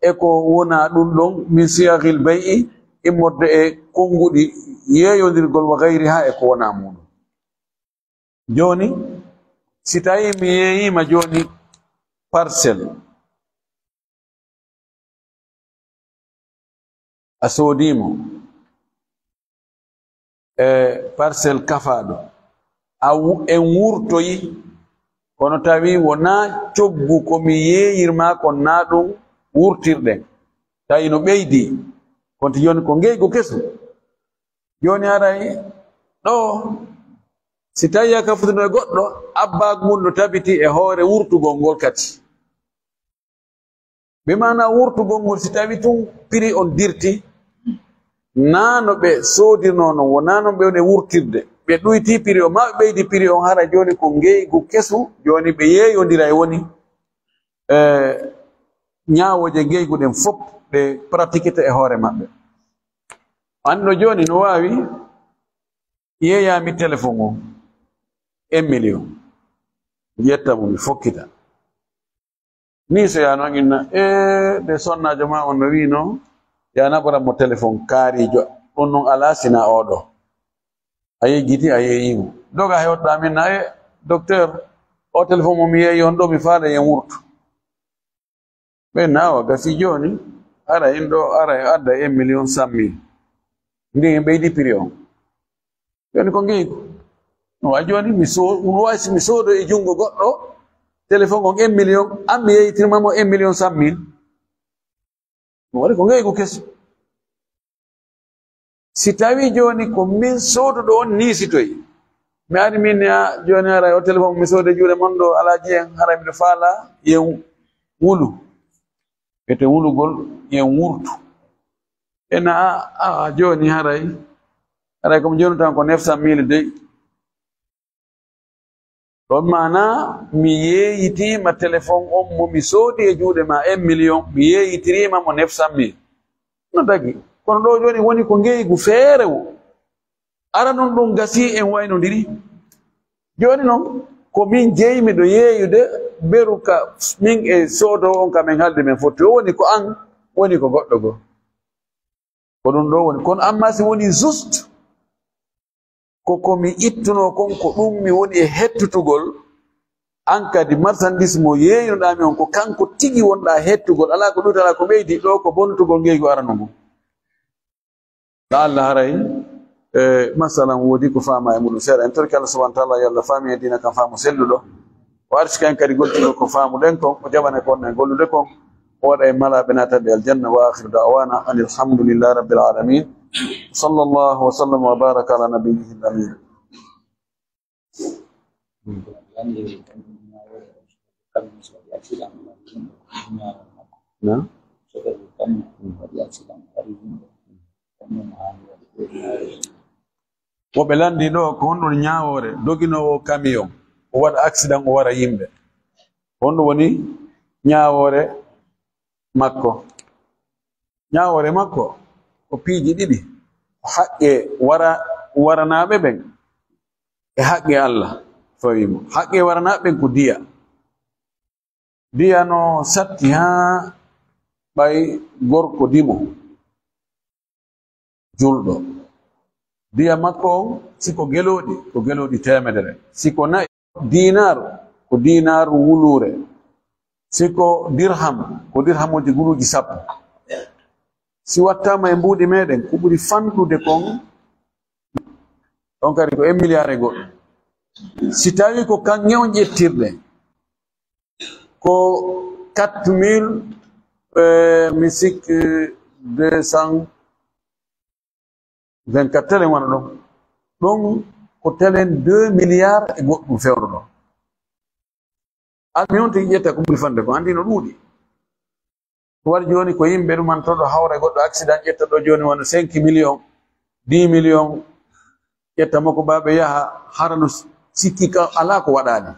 e ko wona ɗum ɗon, min siyaghil bay'i, immorde e konnguɗi yeeyondirgol, wa ghayriha, e ko wona muɗum. Jooni, si tawi mi yeeyima jooni parcelle, a soodii mo, e parcelle kafaaɗo, a wu-, en wurtoyi, kono tawi wonaa coggu ko mi yeeyirma kon, na ɗum wurtirɗen, tawi no ɓeydi, kono jooni ko ngeygu kesu. Jooni haray ɗoo, si tawi a kafutino e goɗɗo, abbaagu ngun no tabiti e hoore wurtugol ngol kadi. Bi maana wurtugol ngol, si tawi tun prix on dirti, naa no ɓe soodirnoo non, wonaa non ɓe woni e wurtirde. Ɓe ɗuyti prix on, maa ɓe ɓeydi prix on, hara jooni ko ngeygu kesu, jooni ɓe yeeyondira e woni, eh, ñaawooje ngeygu ɗen fof ɗe pratiquete e hoore maɓɓe. Anndo jooni no waawi yeeyaa mi téléphone on un million, mi ƴetta mo, mi fokkita. Ni so yaa noon inna, "E, nde sonnaajo ma on no wiino, yaa naɓoran mo téléphone kaariijo, ɗum noon alaa sinaa oo ɗoo." A yejjiti, a yeeyii mo. Doga hewtoɗaa min na, "E, docteur, oo téléphone mo mi yeeyi on ɗoo, mi faala yen wurtu." Ɓe naawa gasi jooni, ara en ɗoo, ara en adda un million cent mille. Ndi en ɓeydi prix on. Jooni ko ngeygu. No wayi jooni mi so-, no wayi si mi soodo e junngo goɗɗo téléphone on un million, an mi yeeyitirma mo un million cent mille. No waɗi ko ngeygu kesu. Si tawii jooni ko min sooduɗo on niisitoyi, mi ari min ni, "A, jooni haray o téléphone mi soodi e juuɗe mon ɗoo, Alaaji en, haray miɗo faala yen wulu." Wiyete wulugol yen wurtu. Ena, "A, a, jooni haray, haray ko mo jooni tan ko neuf cent mille dey." Ɗon maanaa, mi yeeyitiima téléphone on mo mi soodi e juuɗe ma un million, mi yeeyitiriima mo neuf cent mille. No dagi. Kono ɗoo jooni woni ko ngeygu feerewu. Ara non ɗum gasii en waynondiri. Jooni non, ko min jeyi miɗo yeeyude beru ka min e soodoowo on ka min haaldi men fotti. O woni ko an, woni ko goɗɗo goo. Ko ɗum ɗoo woni. Kono amma si woni juste, ko ko mi ittunoo kon, ko ɗum mi woni e hettutugol, An kadi, marchandise mo yeeynuɗaa mi on, ko kanko tigi wonɗaa hettugol, alaa ko ɗuuɗi, alaa ko ɓeydi, ɗo ko bontugol ngeygu arano ngun. La'alla haray, eh, masalan, woodi ko faama e muɗum seeɗa. En torki Allah subhanahu wa ta'ala, yo Allah faami en diina kan faamu selluɗo. O arsika en kadi goltugol ko faamuɗen kon, o jaɓana kon en gollude kon, o waɗa en malaaɓe naataɓe aljanna. Wa akhiru da'wana anil hamdulillahi rabbil alamin. Sallallahu wa sallam wa baraka ala nabiyyihi al-amin. Na? Wo ɓe lanndii ɗo ko honɗun ñaawoore doginoowo camion, o waɗa accident, o wara yimɓe. Honɗun woni ñaawoore makko? Ñaawoore makko ko piiji ɗiɗi. Haqqe wara-, waranaaɓe ɓen e haqqe Allah. Fawii mo. Haqqe waranaaɓe ɓen ko diya. Diya no satti haa ɓay gorko dimo julɗo. Diya makko on, si ko gelooɗi, ko gelooɗi teemedere. Si ko na'i, diinaaru, ko diinaaru wuluure. Si ko dirham, ko dirhamuuji guluuji sappo. Si wattaama e mbuuɗi meɗen, ko ɓuri fanɗude kon, on kadi ko un milliard e goɗɗo. Si tawi ko kaŋŋe on ƴettirɗe, ko quatre mille, eh, mi sikki, deux cent vingt-quatre telen wona ɗon. Ɗon ko telen deux milliards e goɗɗum fewndo ɗon. Almi on tigi ƴetta ko ɓuri fande ko, anndi no ɗuuɗi. Ko waɗi jooni ko yimɓe ɗumanto ɗo hawra e goɗɗo accident, ƴetta ɗo jooni wona cinq millions, dix millions, ƴetta mo ko baaɓe yaha, hara no sikki ka alaa ko waɗaali.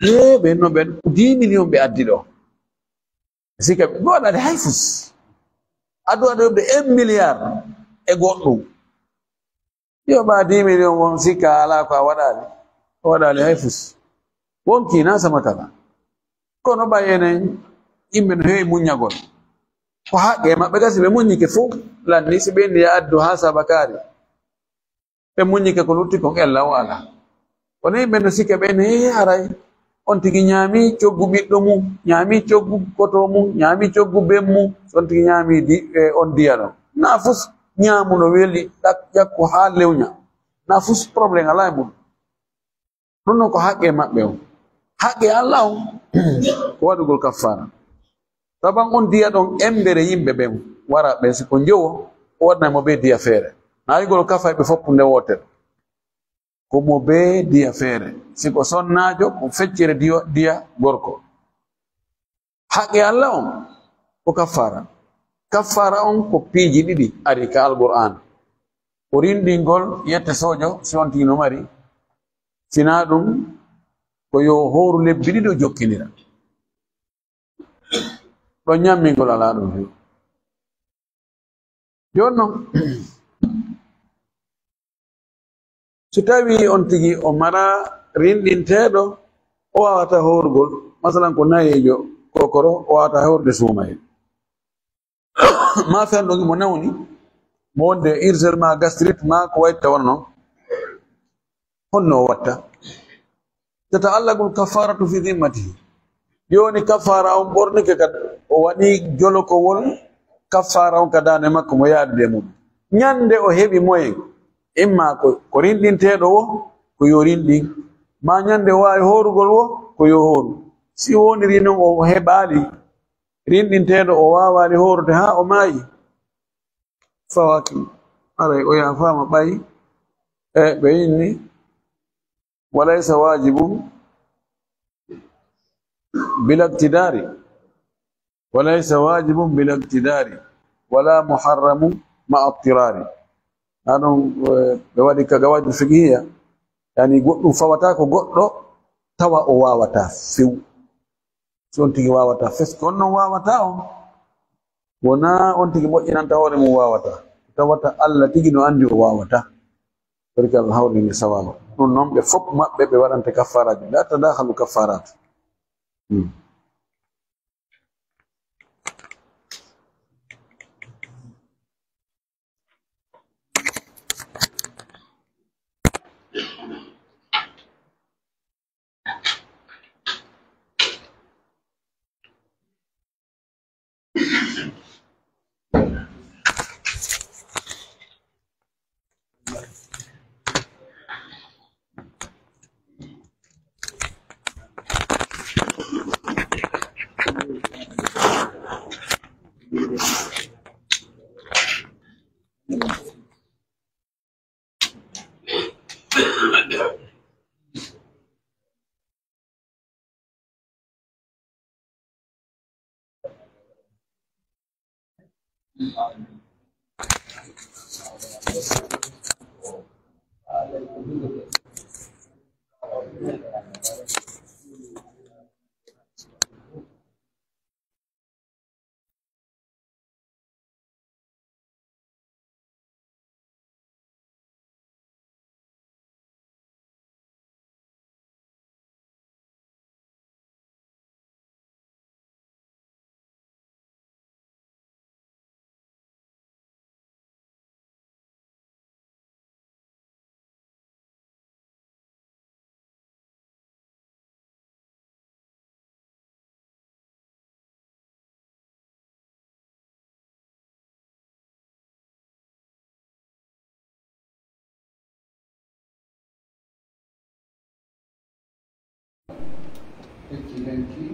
Ee, ɓen no ɓen ko dix millions ɓe addi ɗo. Sikka ɓe waɗaali hay fus. Addu addu ɓe un milliard e goɗɗum. Yo ɓaa dix millions won sikka alaa ko a waɗaali. A waɗaali hay fus. Wonkii na sama kala. Kono ɓay enen yimɓe no heewi muññagol. Ko haqqe maɓɓe gasi ɓe muññike fof. Lanni si ɓe inni ya addu haa sabakaari. Ɓe muññike ko lutti kon ella o alaa. Kono yimɓe no sikka ɓe ne haray on tigi ñaami coggu ɓiɗɗo mum, ñaami coggu koto mum, ñaami coggu ben mum, so on tigi ñaami di-, e, on diya ɗon. Na fus ñaamu no weli, ɗak-, ƴakku haa lewña. Na fus problème alaa e mum. Ɗum noon ko haqqe maɓɓe on. Haqqe Allah on ko waɗugol kaffaara. Saban on diya ɗon embere yimɓe ɓen wara ɓen, si ko njowo, o waɗnay mo bee diya feere. Na yigol kafa ɓe fof nde wootere. Ko mo bee diya feere. Si ko sonnaajo, ko feccere diyo-, diya gorko. Haqqe Allah on ko kaffaara. Kaffaara on ko piiji ɗiɗi ari ka Alqur'aan. Ko rinɗingol yette soojo, si on tigi no mari. Sinaa ɗum, ko yo hooru lebbi ɗiɗi o jokkindira. Ɗon ñammingol alaa ɗum few. Jooni non, so tawii on tigi o maraa rinɗinteeɗo, o waawataa hoorugol, masalan, ko nayeejo kookoro, o waawataa hoorde suumayee. Maa fenɗo ngi mo nawni, mo wonde ulcère maa gastrite maa ko wayti wano non, honno o watta? Tata'allaqul kaffaratu fi dhimmatihi. Jooni kaffaara on ɓornike kadi, o waɗi jolokowol kaffaara on ka daande makko mo yaadide e mum. Ñande o heɓi moyen, imma ko, ko rinɗinteeɗo wo, ko yo rinɗin, maa ñande o waawi hoorugol wo, ko yo hooru. Si woniri non o heɓaali, rinɗinteeɗo o waawaali hoorude haa o maayi, fawaki, aray o yaafaama ɓay, e ɓe inni, walaysa waajibun bila iqtidaari. Walaysa waajibun bila iqtidaari. Wala muharramun ma'a iqtiraari. Haa ɗon, eh, ɓe waɗi ka qawaa'idul fiqhiyya, yani goɗɗum fawataa ko goɗɗo tawa o waawataa few. Si on tigi waawataa fes, ko on non waawataa on. Wonaa on tigi moƴƴinanta hoore mum waawataa. Tawata Allah tigi no anndi o waawataa. Barki Allah hawrini sawaba. Ɗum noon ɓe fof maɓɓe ɓe waɗante kaffaaraaji. La tadakhalu kaffaaraat. Hmm. Hecci lenki,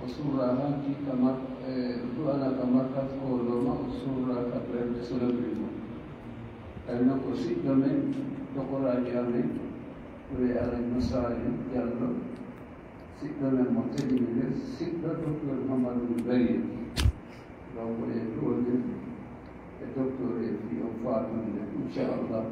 o surra hanki ka mar-, e, o du'ana ka markas ko loma, o surra ka ɓernde solobri mo. Tawi noon ko siɗɗo men, tokoraajo amen, wiyee Alhaji Musa Ali Jallo, siɗɗo men mo tediniree, siɗɗo Docteur Mamadou Bari. Donc, e ɗo nden, e docteur e fii on faatunde, inchallah.